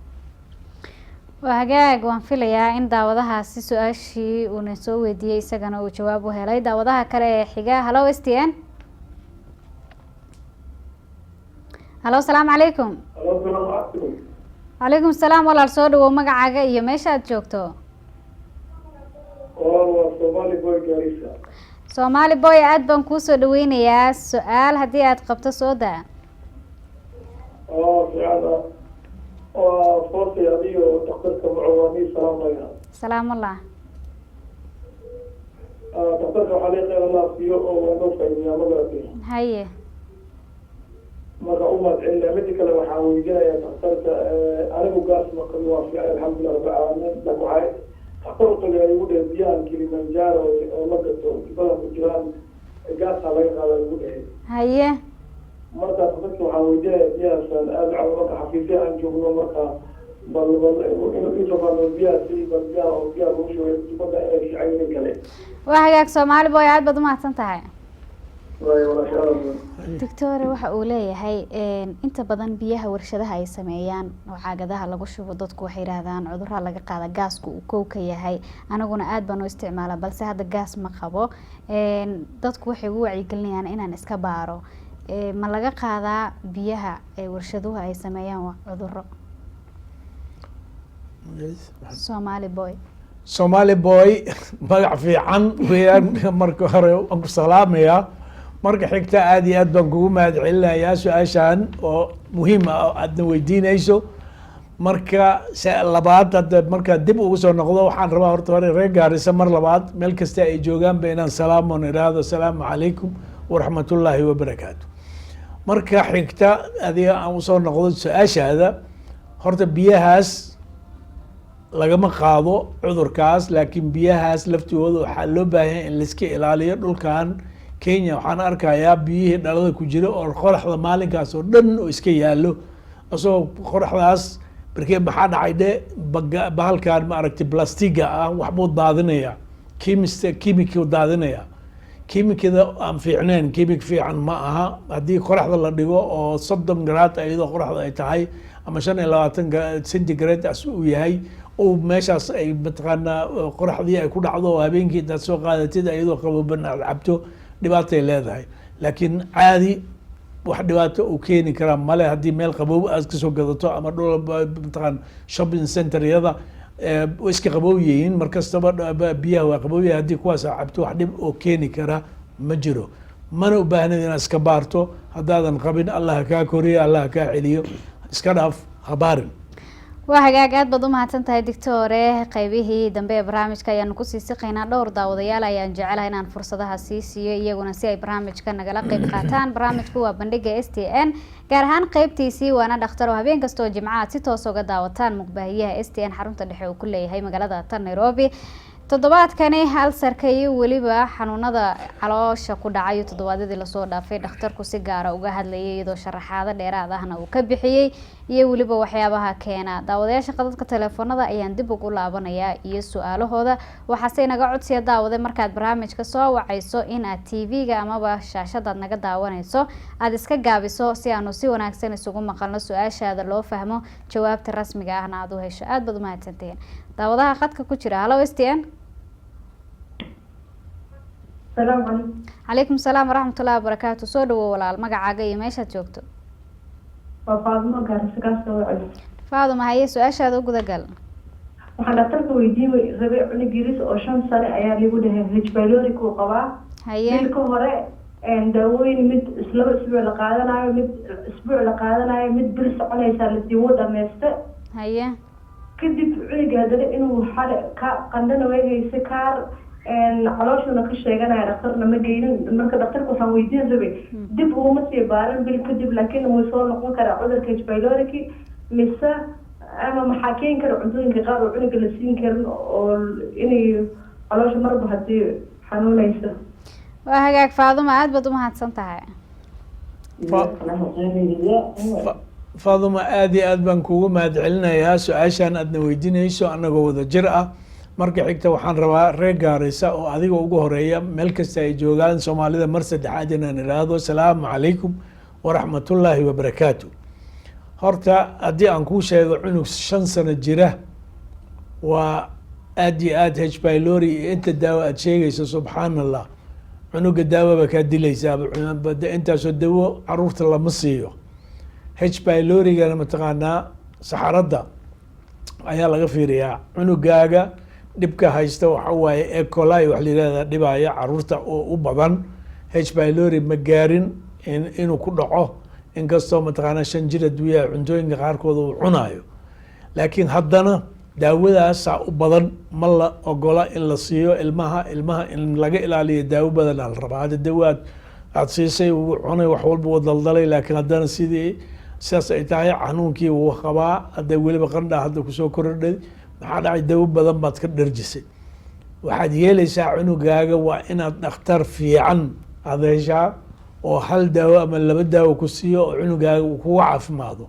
Waa hagaag, waan filayaa in daawadahaasi su-aashii uuna soo weydiiyey isagana uu jawaab u helay. Daawadaha kale ee xiga, hello STN. Hello, asalaamu calaykum. Calaykum salaam walaal, soo dhawow, magacaaga iyo meesha aad joogto? Waa Somali Boy, Garissa. Soomaali Boy, aad baan kuusoo dhaweynayaa. Su-aal haddii aad qabto soo daa. Oo fiicana. Waa foosay adiyo dhakhtarka mucawaanii salaamaya. Salaamullah. Dhakhtarka waxaa lee khayr Allah siiyo oo waa noo faa'iideeyaa, ma garatay? Haye. Marka u mahadcelinaya. Mida kale, waxaan weydiinayaa dhakhtarka, anigu gaas ma qabo, waa fiican, alxamdulilah rabbil caalamiin, laakiin waxaa dhakhtar u tagay igu dhehe biyahan Kilimanjaro oo la gato jubadan ku jiraan gaasaa laga qaada igu dhehe. Marka dhakhtarka waxaan weydiinayaa, biyahaasaan aada u cabo, marka xafiisya aan joogno, marka bal inuu ifafaano biyahaasi, bal biyaha oo biyaha lagu shubay jubada inay fiican yihiin kale. Waa hagaag, Soomaali Boy, aad baad umahadsan tahay. Waayo walaasha aad. Doctore, waxa uu leeyahay inta badan biyaha warshadaha ay sameeyaan oo caagadaha lagu shubo, dadku waxay yidhaahdaan cudurraa laga qaada, gaasku uu kow ka yahay. Aniguna aad baan u isticmaala, balse hadda gaas ma qabo. Dadku waxay ugu wacyigelinayaan inaan iska baaro. Ma laga qaadaa biyaha ee warshaduhu ay sameeyaan waa cuduro? Somali Boy. Somali Boy, magac fiican weeyaan. Marka hore waan ku salaamayaa. Marka xigta, aad iyo aad baan kugu mahad celinayaa su-aashan oo muhiim ah oo aadna weydiinayso. Marka se labaad, hadda markaa dib ugu soo noqdo, waxaan rabaa horta hore reer Gaarisa mar labaad meel kasta ay joogaanba inaan salaamon idhaahdo asalaamu calaykum waraxmatullaahi wabarakaatu. Marka xigta, adiga aan usoo noqdo su-aashaada, horta biyahaas lagama qaado cudurkaas, laakiin biyahaas laftooda waxaa loo baahan in laiska ilaaliyo. Dhulkan Kenya waxaan arkayaa biyihii dhalada ku jira oo qoraxda maalinkaas oo dhan oo iska yaallo, isagoo qoraxdaas markee maxaa dhacay dhe bahalkan, ma aragtay, blastiga ah waxbuu daadinaya, chemical daadinaya, kimikada aan fiicnayn. Kimik fiican ma aha. Haddii qoraxda la dhigo oo 30 garaad iyadoo qoraxda ay tahay ama 25 centigrade as uu yahay, uu meeshaas ay mataqaanaa qoraxdii ay ku dhacdo oo habeenkii intaad soo qaadatid iyadoo qabooban aad cabto, dhibaatay leedahay. Laakiin caadi wax dhibaato uu keeni karaa male. Haddii meel qaboob aad kasoo gadato ama dhul mataqaan shopping centeryada way iska qaboob yihiin mar kastaba, biyaha waa qaboob yahay, haddii kuwaas aad cabto wax dhib oo keeni kara ma jiro. Mana u baahnid inaad iska baarto. Haddaadan qabin, Allah kaa koriyo, Allah kaa celiyo, iska dhaaf, habaarin. Waa hagaag, aad baad u mahadsan tahay, doctore. Qaybihii dambe ee barnaamijka ayaanu kusii siqaynaa. Dhowr daawadayaal ayaan jecelahay inaan fursadaha sii siiyo iyaguna si ay barnaamijka nagala qeyb qaataan. Barnaamijku waa bandhiga STN, gaar ahaan qeybtiisii waana dhakhtar, oo habeen kasta oo jimco aad si toos uga daawataan muqbaahiyaha STN xarunta dhexe uu ku leeyahay magaalada tan Nairobi. Toddobaadkani ulcerka iyo weliba xanuunada caloosha ku dhacayo toddobaadyadii lasoo dhaafay dhakhtarku si gaara uga hadlayay, iyadoo sharaxaado dheeraad ahna uu ka bixiyey iyo weliba waxyaabaha keena. Daawadayaasha qadadka teleefoonada ayaan dib ugu laabanayaa iyo su-aalahooda. Waxaase inaga codsiya, daawade, markaad barnaamijka soo wacayso in aad TV-ga amaba shaashadaad naga daawanayso aada iska gaabiso, si aanu si wanaagsan isugu maqalno, su-aashaada loo fahmo, jawaabta rasmiga ahna aada u hesho. Aada baad umahadsantihiin. Daawadaha khadka ku jira, halo STN. Salaamu calaykum. Calaykum salaam waraxmatullahi wabarakaatu. Soo dhawow walaal, magacaaga iyo meeshaad joogto? Waa Faadimo, Gaarisa kaa soo wacay. Faaduma, haye, su-aashaada u gudagal. Waxaan dhakhtarka weydiin rabay, cunug yaris oo 5 sane ayaa lagu dhahay H pylori kuu qabaa. Bil ka hore daawooyin, mid 2 isbuuc la qaadanayo, mid isbuuc la qaadanayo, mid bil soconaysaa la sii, wuu dhameyste. Kadib cunuga haddana inuu xale ka qandhana way hayse, kaar calooshuna ka sheeganaya, dhakhtarna ma geynin. Marka dhakhtarka waxaan weydiin rabay, dib uguma sii baarin bil kadib, laakiin wuu soo noqon karaa cudurka H pyloriki mise, ama maxaa keeni kara cuntooyinka qaar oo cunuga la siin karin oo inay caloosha marba hadii xanuunayso? Waa hagaag, Faaduma, aada baad umahadsan tahay. Faaduma, aad iyo aad baan kugu mahad celinayaa su-aashan aadna weydiinayso anagoo wada jir ah. Marka xigta, waxaan rabaa reer Gaarisa oo adiga ugu horeeya, meel kasta ay joogaan Soomaalida, mar saddexaad inaan idhaahdo asalaamu calaykum waraxmatullaahi wabarakaatu. Horta haddii aan kuu sheego, cunug 5 sano jira waa aad iyo aad H pylori iyo inta daawo aad sheegayso, subxaan Allah, cunuga daawaba kaa dilaysaaba. Intaasoo dawo caruurta lama siiyo. H pylorigana mataqaanaa saxaradda ayaa laga fiiriyaa. Cunugaaga dhibka haysta waxa waaye E. coli wax la yihahda dhibaya caruurta oo u badan. H pylori ma gaarin inuu ku dhaco, inkastoo mataqaanaa 5 jir hadduu yahay cuntooyinka qaarkood uu cunaayo. Laakiin haddana daawadaasaa u badan ma la ogola in la siiyo ilmaha. Ilmaha in laga ilaaliyo daawo badanaa la rabaa. Hadda dawaad aad siisay, wuu cunay, wax walba wuu daldalay, laakiin haddana sidii sidaas ay tahay xanuunkii wuu qabaa. Hadda weliba qandhaa hadda kusoo kordhay. Maxaa dhacay? Dawo badan baad ka dharjisay. Waxaad yeelaysaa, cunugaaga waa inaad dhakhtar fiican aada heshaa oo hal daawo ama laba daawo ku siiyo oo cunugaaga uu kuga caafimaado.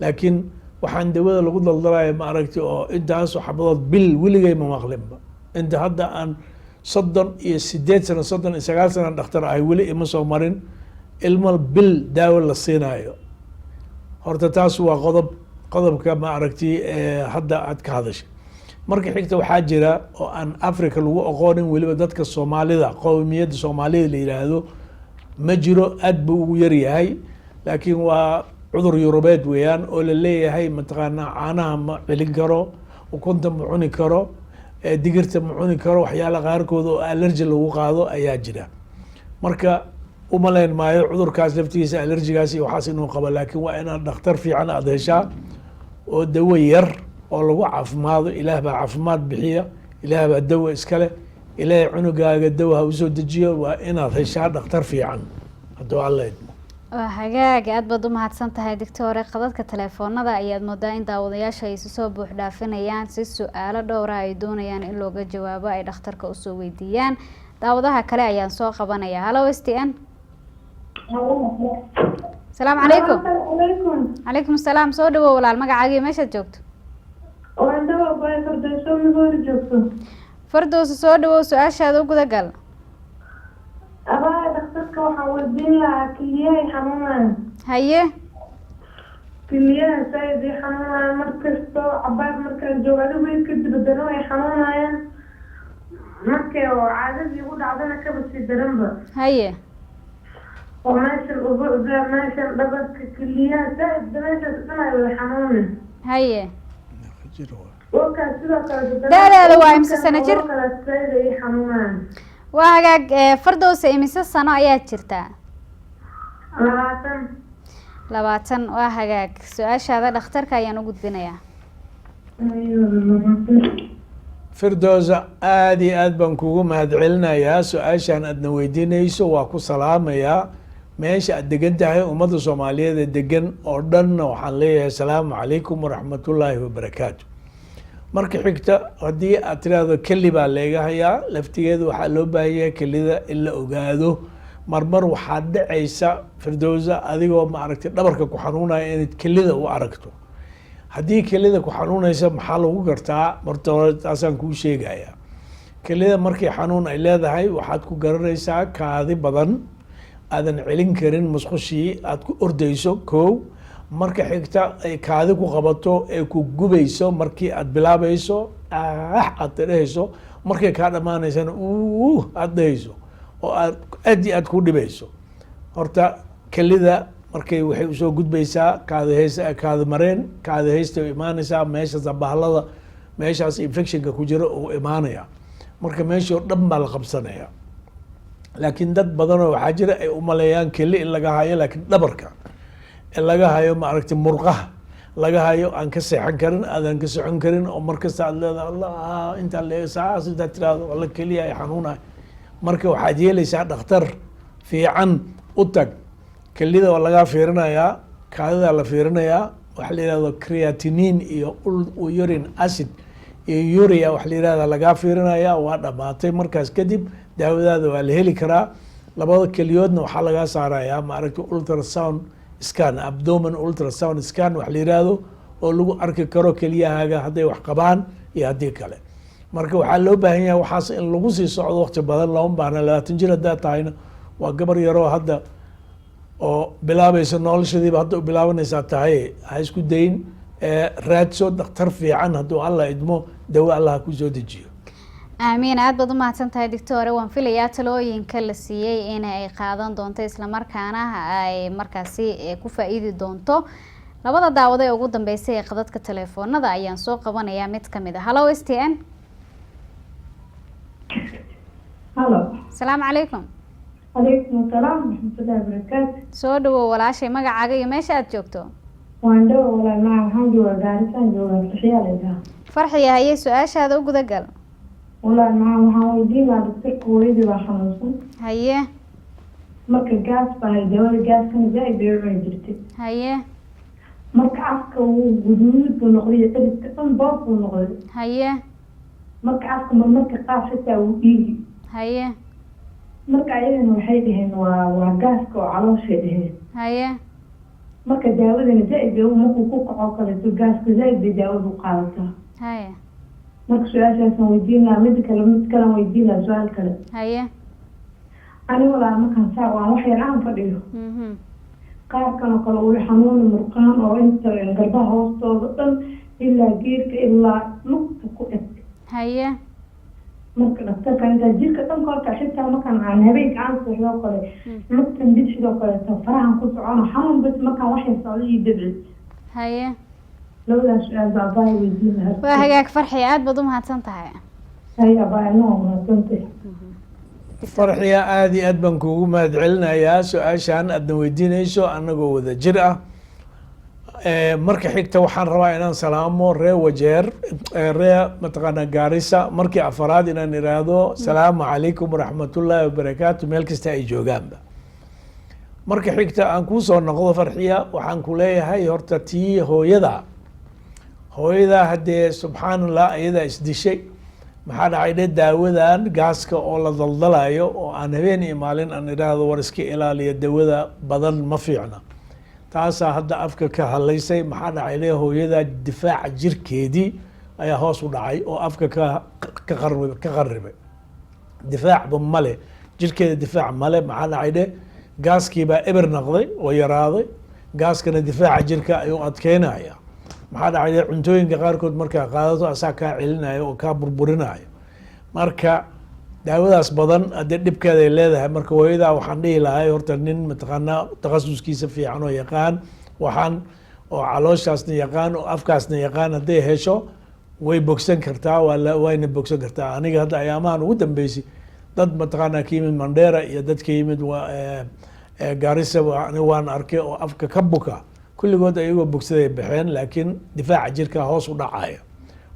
Laakiin waxaan dawada lagu daldalaya, ma aragti, oo intaasoo xabadood bil, weligay ma maqlinba. Inta hadda aan 38 sano, 39 sano dhakhtar ahay, weli ima soo marin ilmo bil daawo la siinaayo. Horta taas waa qodob, qodobka, ma aragti, hadda aad ka hadashay. Marka xigta, waxaa jira oo aan Africa lagu aqoonin, weliba dadka Soomaalida, qowmiyadda Soomaalida la yidhaahdo, ma jiro, aad buu ugu yaryahay, laakiin waa cudur Yurubeed weeyaan oo la leeyahay, mataqaanaa, caanaha ma celin karo, ukunta ma cuni karo, digirta ma cuni karo. Waxyaala qaarkood oo allergy lagu qaado ayaa jira. Marka umalayn maayo cudurkaas laftigiisa allergy gaas iyo waxaas inuu qabo, laakiin waa inaad dhakhtar fiican aada heshaa oo dawo yar oo lagu caafimaado. Ilaah baa caafimaad bixiya, Ilaah baa dawo iskale. Ilaahay cunugaaga dawo ha usoo dejiyo. Waa inaad heshaa dhakhtar fiican, hadduu Alla idmo. Waa hagaag, aad baad u mahadsan tahay, doctor. Qadadka telefoonada ayaad moodaa in daawadayaasha ay isu soo buux dhaafinayaan si su-aalo dhowra ay doonayaan in looga jawaabo ay dhakhtarka usoo weydiiyaan. Daawadaha kale ayaan soo qabanaya. Hello, STN. Asalaamu calaykum. Calaykum. Calaykum asalaam. Soo dhawow walaal, magacaaga iyo meeshaad joogto? Waan dhawa bay, Fardayso Migoori joogto. Fardowsa, soo dhawow, su-aashaada u gudagal. Abaa, dhakhtarka waxaan weydiin lahaa keliyahay xanuunaya. Keliyaha saaid ay xanuunaya mar kastoo cabaar markaan joogo, adigu way kadib haddana way xanuunayaan. Markay oo caadadii igu dhacdana kaba sii daranba. Oo meeshan ubucda, meeshan dhabarka, keliyaha saaid, meeshaas dhan ay wada xanuunin. Wakaas sidoo kale. Da'daada waa imse sano jir? Kale saaid ay xanuunayaan. Waa hagaag. Fardowsa, imise sano ayaad jirtaa? 20. 20. Waa hagaag, su-aashaada dhakhtarka ayaan u gudbinayaa. Firdowsa, aada iyo aad baan kugu mahadcelinayaa su-aashaan aadna weydiinayso. Waa ku salaamayaa meesha aad degan tahay. Ummadda Soomaaliyeed ee degan oo dhanna waxaan leeyahay asalaamu calaykum waraxmatullaahi wabarakaatu. Marka xigta, haddii aad tiraahdo keli baa leega hayaa, laftigeeda waxaa loo baahan yahay kelida in la ogaado. Marmar waxaad dhacaysa, Firdowsa, adigoo, maaragtay, dhabarka ku xanuunaya inaad kelida u aragto. Haddii kelida ku xanuunaysa, maxaa lagu gartaa? Marta hore taasaan kuu sheegaya. Kelida markii xanuun ay leedahay, waxaad ku garanaysaa kaadi badan aadan celin karin, musqushii aad ku ordayso kow. Marka xigta, ay kaadi ku qabato ee ku gubayso markii aad bilaabayso, ah aad dhehayso, markay kaa dhamaanaysana aad dhehayso oo aad aad iyo aad ku dhibayso. Horta kelida markay waxay usoo gudbaysaa kaadi hays, kaadi mareen, kaadi haysta u imaanaysaa meeshaas bahlada, meeshaas infection ka ku jira uu imaanaya. Marka meeshii oo dhan baa la qabsanaya. Laakiin dad badanoo waxaa jira ay umaleeyaan keli in laga hayo, laakiin dhabarka in laga hayo, maaragtay, murqaha laga hayo, aan ka seexan karin, aadan ka socon karin, oo markasta aad leedahay Allah intaa le saas intaad tiraahdo, alla keliya ay xanuunahay. Marka waxaad yeelaysaa, dhakhtar fiican u tag. Kelida waa lagaa fiirinayaa, kaadidaa la fiirinayaa, waxa la yihahdo creatinine iyo urine acid iyo urea waxa la yihahda lagaa fiirinaya. Waa dhamaatay. Markaas kadib daawadaada waa la heli karaa. Labada keliyoodna waxaa lagaa saarayaa, maaragtay, ultrasound scan, abdomen ultrasound scan wax la yihahdo, oo lagu arki karo keliyahaaga hadday wax qabaan iyo haddii kale. Marka waxaa loo baahan yahay waxaas in lagu sii socdo waqti badan looma baahna. 20 jir haddaa tahayna, waa gabar yaroo hadda oo bilaabaysa noloshadiiba hadda u bilaabanaysaa tahay. Ha isku dayin, raadso dhakhtar fiican. Hadduu Alla idmo, dawo Allah ha kusoo dejiyo. Aamiin. Aad baad u mahadsan tahay, doctor. Waan filayaa talooyinka la siiyey in ay qaadan doonto, islamarkaana ay markaasi ku faa-iidi doonto. Labada daawado ee ugu dambeysay ee qadadka telefoonada ayaan soo qabanayaa mid kamid a. Hello, STN. Hello. Asalaamu calaykum. Calaykum asalaam waraxmatullahi wabarakaatu. Soo dhawow walaashay, magacaaga iyo meesha aad joogto? Waan dhow walaal macaan, waxaan joogaa Gaarisaan joogaa, Farxiyaa la yidhaha. Farxiya, haye, su-aashaada u gudagal. Walaal macaan, waxaan weydiin lahaa daktarka, hooyadii baa xanuunsan. Marka gaas baa hay, dawada gaaskana zaaid bay u cuni jirtay. Marka afka wuu guduud buu noqday iyo ciribka dhan boob buu noqday. Marka afka marmarka qaar xitaa wuu dhiigi. Marka ayagana waxay dhaheen waa gaaska oo calooshay dhaheen. Marka daawadana zaaid bay markuu ku kaco kaleeto gaaska zaaid bay daawadu qaadataa. Marka su-aashaasaan weydiin lahaa. Mida kale, mid kalaan weydiin lahaa, su-aal kale. Ani walaal markaan saa waan wax yar aan fadhiyo, qaarkan oo kale uu xanuuni murqaan oo inta garbaha hoostooda dhan ilaa geerka ilaa lugta ku eg. Marka dhaktarka intaa jirka dhan kolka xitaa markaan aan habeenka aan seexdoo kale, lugtan bidixdoo kaleeto farahan ku socono xanuun bas markaan wax yar socdo iyo dabci. Labadaas su-aal baa abaay weydiin lahaa. Waa hagaag Farxiya, aada baad u mahadsan tahay. Hay abaay, anaa mahadsantay. Farxiya, aada iyo aad baan kuugu mahad celinayaa su-aashan aadna weydiinayso annagoo wada jir ah. Marka xigta waxaan rabaa inaan salaamo ree Wajeer, ree mataqaanaa Gaarisa, markii afaraad inaan iraahdo salaamu calaykum waraxmatullaahi wabarakaatu meel kasta ay joogaanba. Marka xigta aan kuusoo noqdo Farxiya, waxaan ku leeyahay horta tii hooyada, hooyada haddee subxaan Allah iyadaa isdishay. Maxaa dhacay dhe? Daawadan gaaska oo la daldalayo oo aan habeen iyo maalin aan idhaahdo war iska ilaaliya dawada badan ma fiicna, taasaa hadda afka ka hadlaysay. Maxaa dhacay dhe? Hooyada difaaca jirkeedii ayaa hoos u dhacay oo afka ka qaribay. Difaacba male jirkeeda, difaac male. Maxaa dhacay dhe? Gaaskiibaa eber noqday oo yaraaday. Gaaskana difaaca jirka ayuu adkeynaya. Maxaa dhacay dhe? Cuntooyinka qaarkood markaa qaadato asaa kaa celinaya oo kaa burburinaya. Marka daawadaas badan haddee dhibkeeda ay leedahay. Marka hooyadaa waxaan dhihi lahay horta nin mataqaanaa takhasuskiisa fiican oo yaqaan waxaan oo calooshaasna yaqaan oo afkaasna yaqaan hadday hesho way bogsan kartaa, wayna bogsan kartaa. Aniga hadda ayaamahan ugu dambeysay dad mataqaanaa ka yimid Mandera iyo dad ka yimid Garissa aniga waan arkay oo afka ka buka, kulligood ayagoo bogsaday baxeen, laakiin difaaca jirka hoos u dhacaya,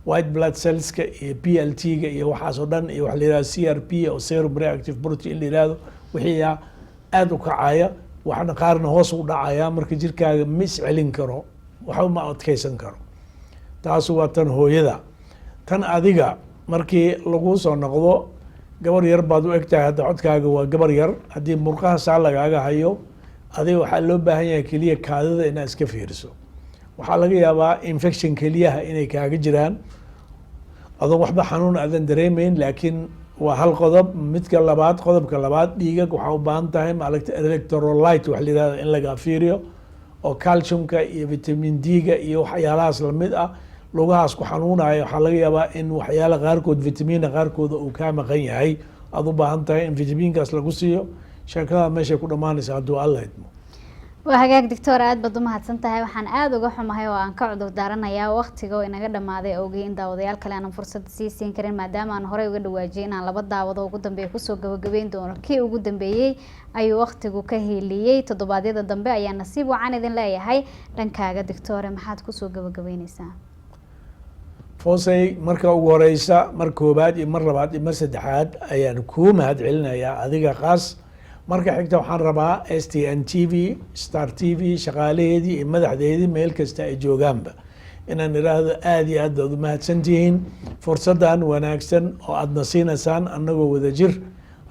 white blood cellska iyo PLT-ga iyo waxaas oo dhan iyo waxa la yihahdo CRP oo serum reactive protein la yihahdo, wixii aada u kacaya, waxna qaarna hoos u dhacaya. Marka jirkaaga ma is celin karo, waxba ma adkeysan karo. Taasu waa tan hooyada. Tan adiga markii lagu soo noqdo, gabar yar baad u egtahay hadda, codkaaga waa gabar yar. Haddii murqaha saa lagaaga hayo, adiga waxaa loo baahan yahay keliya kaadida inaad iska fiiriso. Waxaa laga yaabaa infection keliyaha inay kaaga jiraan adoon waxba xanuun aadan dareemeyn, laakiin waa hal qodob. Midka labaad, qodobka labaad, dhiigag waxaa u baahan tahay maaragta electrolyte wax la yihahdo in laga fiiriyo oo calciumka iyo vitamin D-ga iyo waxyaalahaas lamid ah. Lugahaas ku xanuunayo waxaa laga yaabaa in waxyaala qaarkood, vitamina qaarkooda uu kaa maqan yahay, aada u baahan tahay in vitamiinkaas lagu siiyo. Sheekada meeshay ku dhamaanaysa hadduu Alla idmo. Waa hagaag doctor, aad baad u mahadsan tahay. Waxaan aada uga xumahay oo aan ka cudur daaranayaa waqtiga oo inaga dhamaaday awgey in daawadayaal kale aanan fursad sii siin karin, maadaama aan horey uga dhawaajiyay inaan laba daawado ugu dambeeya kusoo gabagabeyn doono. Kii ugu dambeeyey ayuu waqtigu ka hiiliyey. Toddobaadyada dambe ayaa nasiib wacan idin leeyahay. Dhankaaga doctore, maxaad kusoo gabagabeyneysaa? Foosay, marka ugu horeysa, mar koobaad iyo mar labaad iyo mar saddexaad ayaan kuu mahad celinayaa adiga qaas. Marka xigta waxaan rabaa STN TV, Star TV, shaqaalaheedii iyo madaxdeedii meel kasta ay joogaanba inaan idhaahdo aada iyo aad baad umahadsantihiin fursaddan wanaagsan oo aadna siinaysaan annagoo wada jir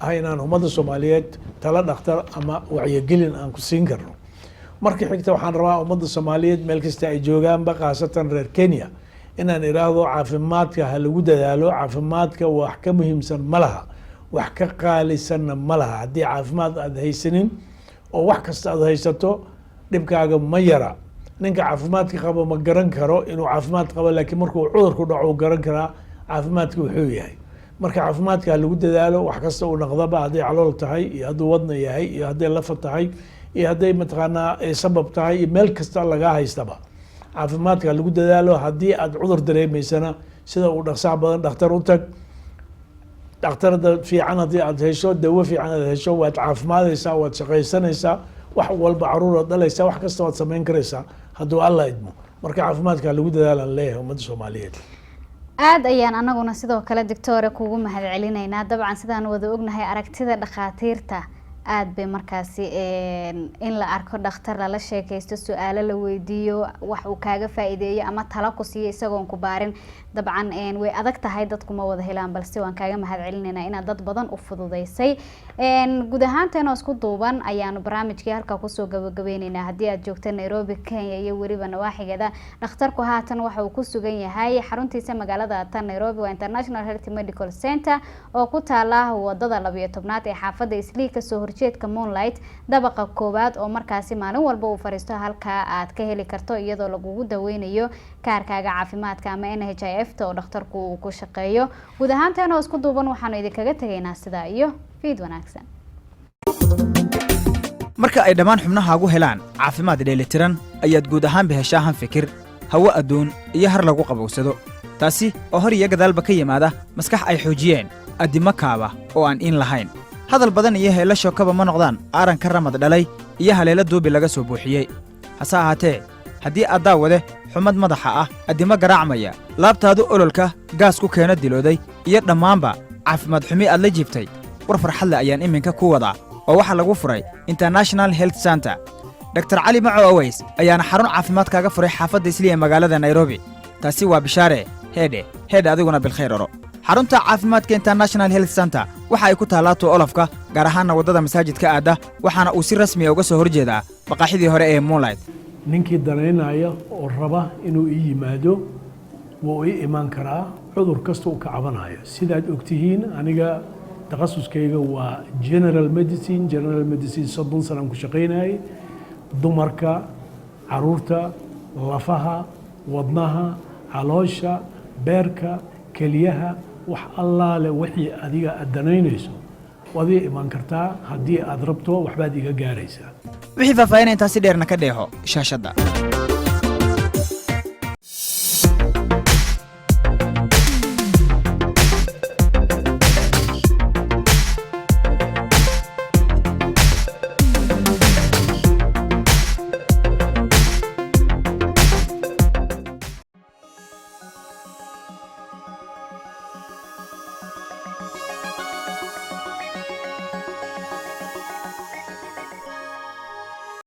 ah inaan ummadda Soomaaliyeed tala dhakhtar ama wacyigelin aan ku siin karno. Marka xigta waxaan rabaa ummadda Soomaaliyeed meel kasta ay joogaanba, khaasatan reer Kenya, inaan idhaahdo caafimaadka ha lagu dadaalo. Caafimaadka wax ka muhiimsan ma laha, wax ka qaalisanna ma laha. Haddii caafimaad aada haysanin oo wax kasta aada haysato, dhibkaaga ma yara. Ninka caafimaadka qabo ma garan karo inuu caafimaad qabo, laakiin markuu cudurku dhaco uu garan karaa caafimaadka wuxuu yahay. Marka caafimaadka ha lagu dadaalo, wax kasta uu noqdaba, hadday calool tahay iyo hadduu wadna yahay iyo hadday lafa tahay iyo hadday mataqaanaa sabab tahay iyo meel kasta lagaa haystaba, caafimaadka ha lagu dadaalo. Haddii aad cudur dareemeysana, sida uu dhaqsaha badan dhakhtar u tag. Dhakhtarda fiican haddii aad hesho, dawo fiican aad hesho, waad caafimaadeysaa, waad shaqaysanaysaa, wax walba caruur aad dhalaysaa, wax kasta waad samayn karaysaa. Hadduu Alla idmo, marka caafimaadka lagu dadaalan leeyahay ummadda Soomaaliyeed. Aada ayaan anaguna sidoo kale, doctore, kugu mahad celinaynaa. Dabcan sidaan wada ognahay, aragtida dhakhaatiirta aada bay markaasi in la arko dhakhtar, lala sheekaysto, su-aalo la weydiiyo, wax uu kaaga faa-iideeyo ama talo ku siiyo isagoon ku baarin, dabcan way adag tahay, dadku ma wada helaan. Balse waan kaaga mahad celinaynaa inaad dad badan u fududeysay. Guud ahaanteena isku duuban ayaanu barnaamijkii halkaa kusoo gabagabeyneynaa. Haddii aad joogta Nairobi, Kenya iyo weliba nawaaxigeeda, dhakhtarku haatan waxa uu ku sugan yahay xaruntiisa magaalada tan Nairobi, waa International Health Medical Center oo ku taala wadada 12aad ee xaafadda Islii, kasoo horjeedka Moonlight, dabaqa koowaad, oo markaasi maalin walba uu fariisto. Halkaa aad ka heli karto iyadoo lagugu daweynayo kaarkaaga caafimaadka ama NHIF ta oo dhakhtarku uu ku shaqeeyo. Guud ahaanteena oo isku duuban waxaanu idinkaga tegaynaa sidaa iyo fiid wanaagsan. Marka ay dhammaan xubnahaagu helaan caafimaad dheelitiran ayaad guud ahaanba heshaa han fikir, hawo adduun iyo har lagu qabowsado, taasi oo hor iyo gadaalba ka yimaada maskax ay xoojiyeen addimo kaaba oo aan iin lahayn. Hadal badan iyo heello shookaba ma noqdaan aaranka ramad dhalay iyo haleelo duubi laga soo buuxiyey. Hase ahaatee, haddii aad, daawade, xumad madaxa ah, addimo garaacmaya, laabtaadu ololka gaas ku keeno dilooday iyo dhammaanba caafimaad xumi aad la jiibtay, war farxadle ayaan iminka ku wadaa oo waxaa lagu furay International Health Center. Dr Cali Maco Aweys ayaana xarun caafimaad kaaga furay xaafadda Isliya ee magaalada Nairobi. Taasi waa bishaare. Heedhe heedhe, adiguna bilkhayr oro. Xarunta caafimaadka International Health Center waxa ay ku taallaa Twelve-ka, gaar ahaanna waddada masaajidka aadda, waxaana uu si rasmiya uga soo hor jeedaa maqaaxidii hore ee Moonlight. Ninkii danaynaya oo raba inuu ii yimaado wuu ii imaan karaa, cudur kasta uu ka cabanayo. Sidaad ogtihiin, aniga takhasuskayga waa general medicine. General medicine 30 sanaan ku shaqaynayay: dumarka, caruurta, lafaha, wadnaha, caloosha, beerka, keliyaha, wax allaale wixii adiga aad danaynayso waad ii imaan kartaa. Haddii aad rabto, waxbaad iga gaaraysaa. Wixii faahfaahinaya intaasi dheerna ka dheeho shaashadda.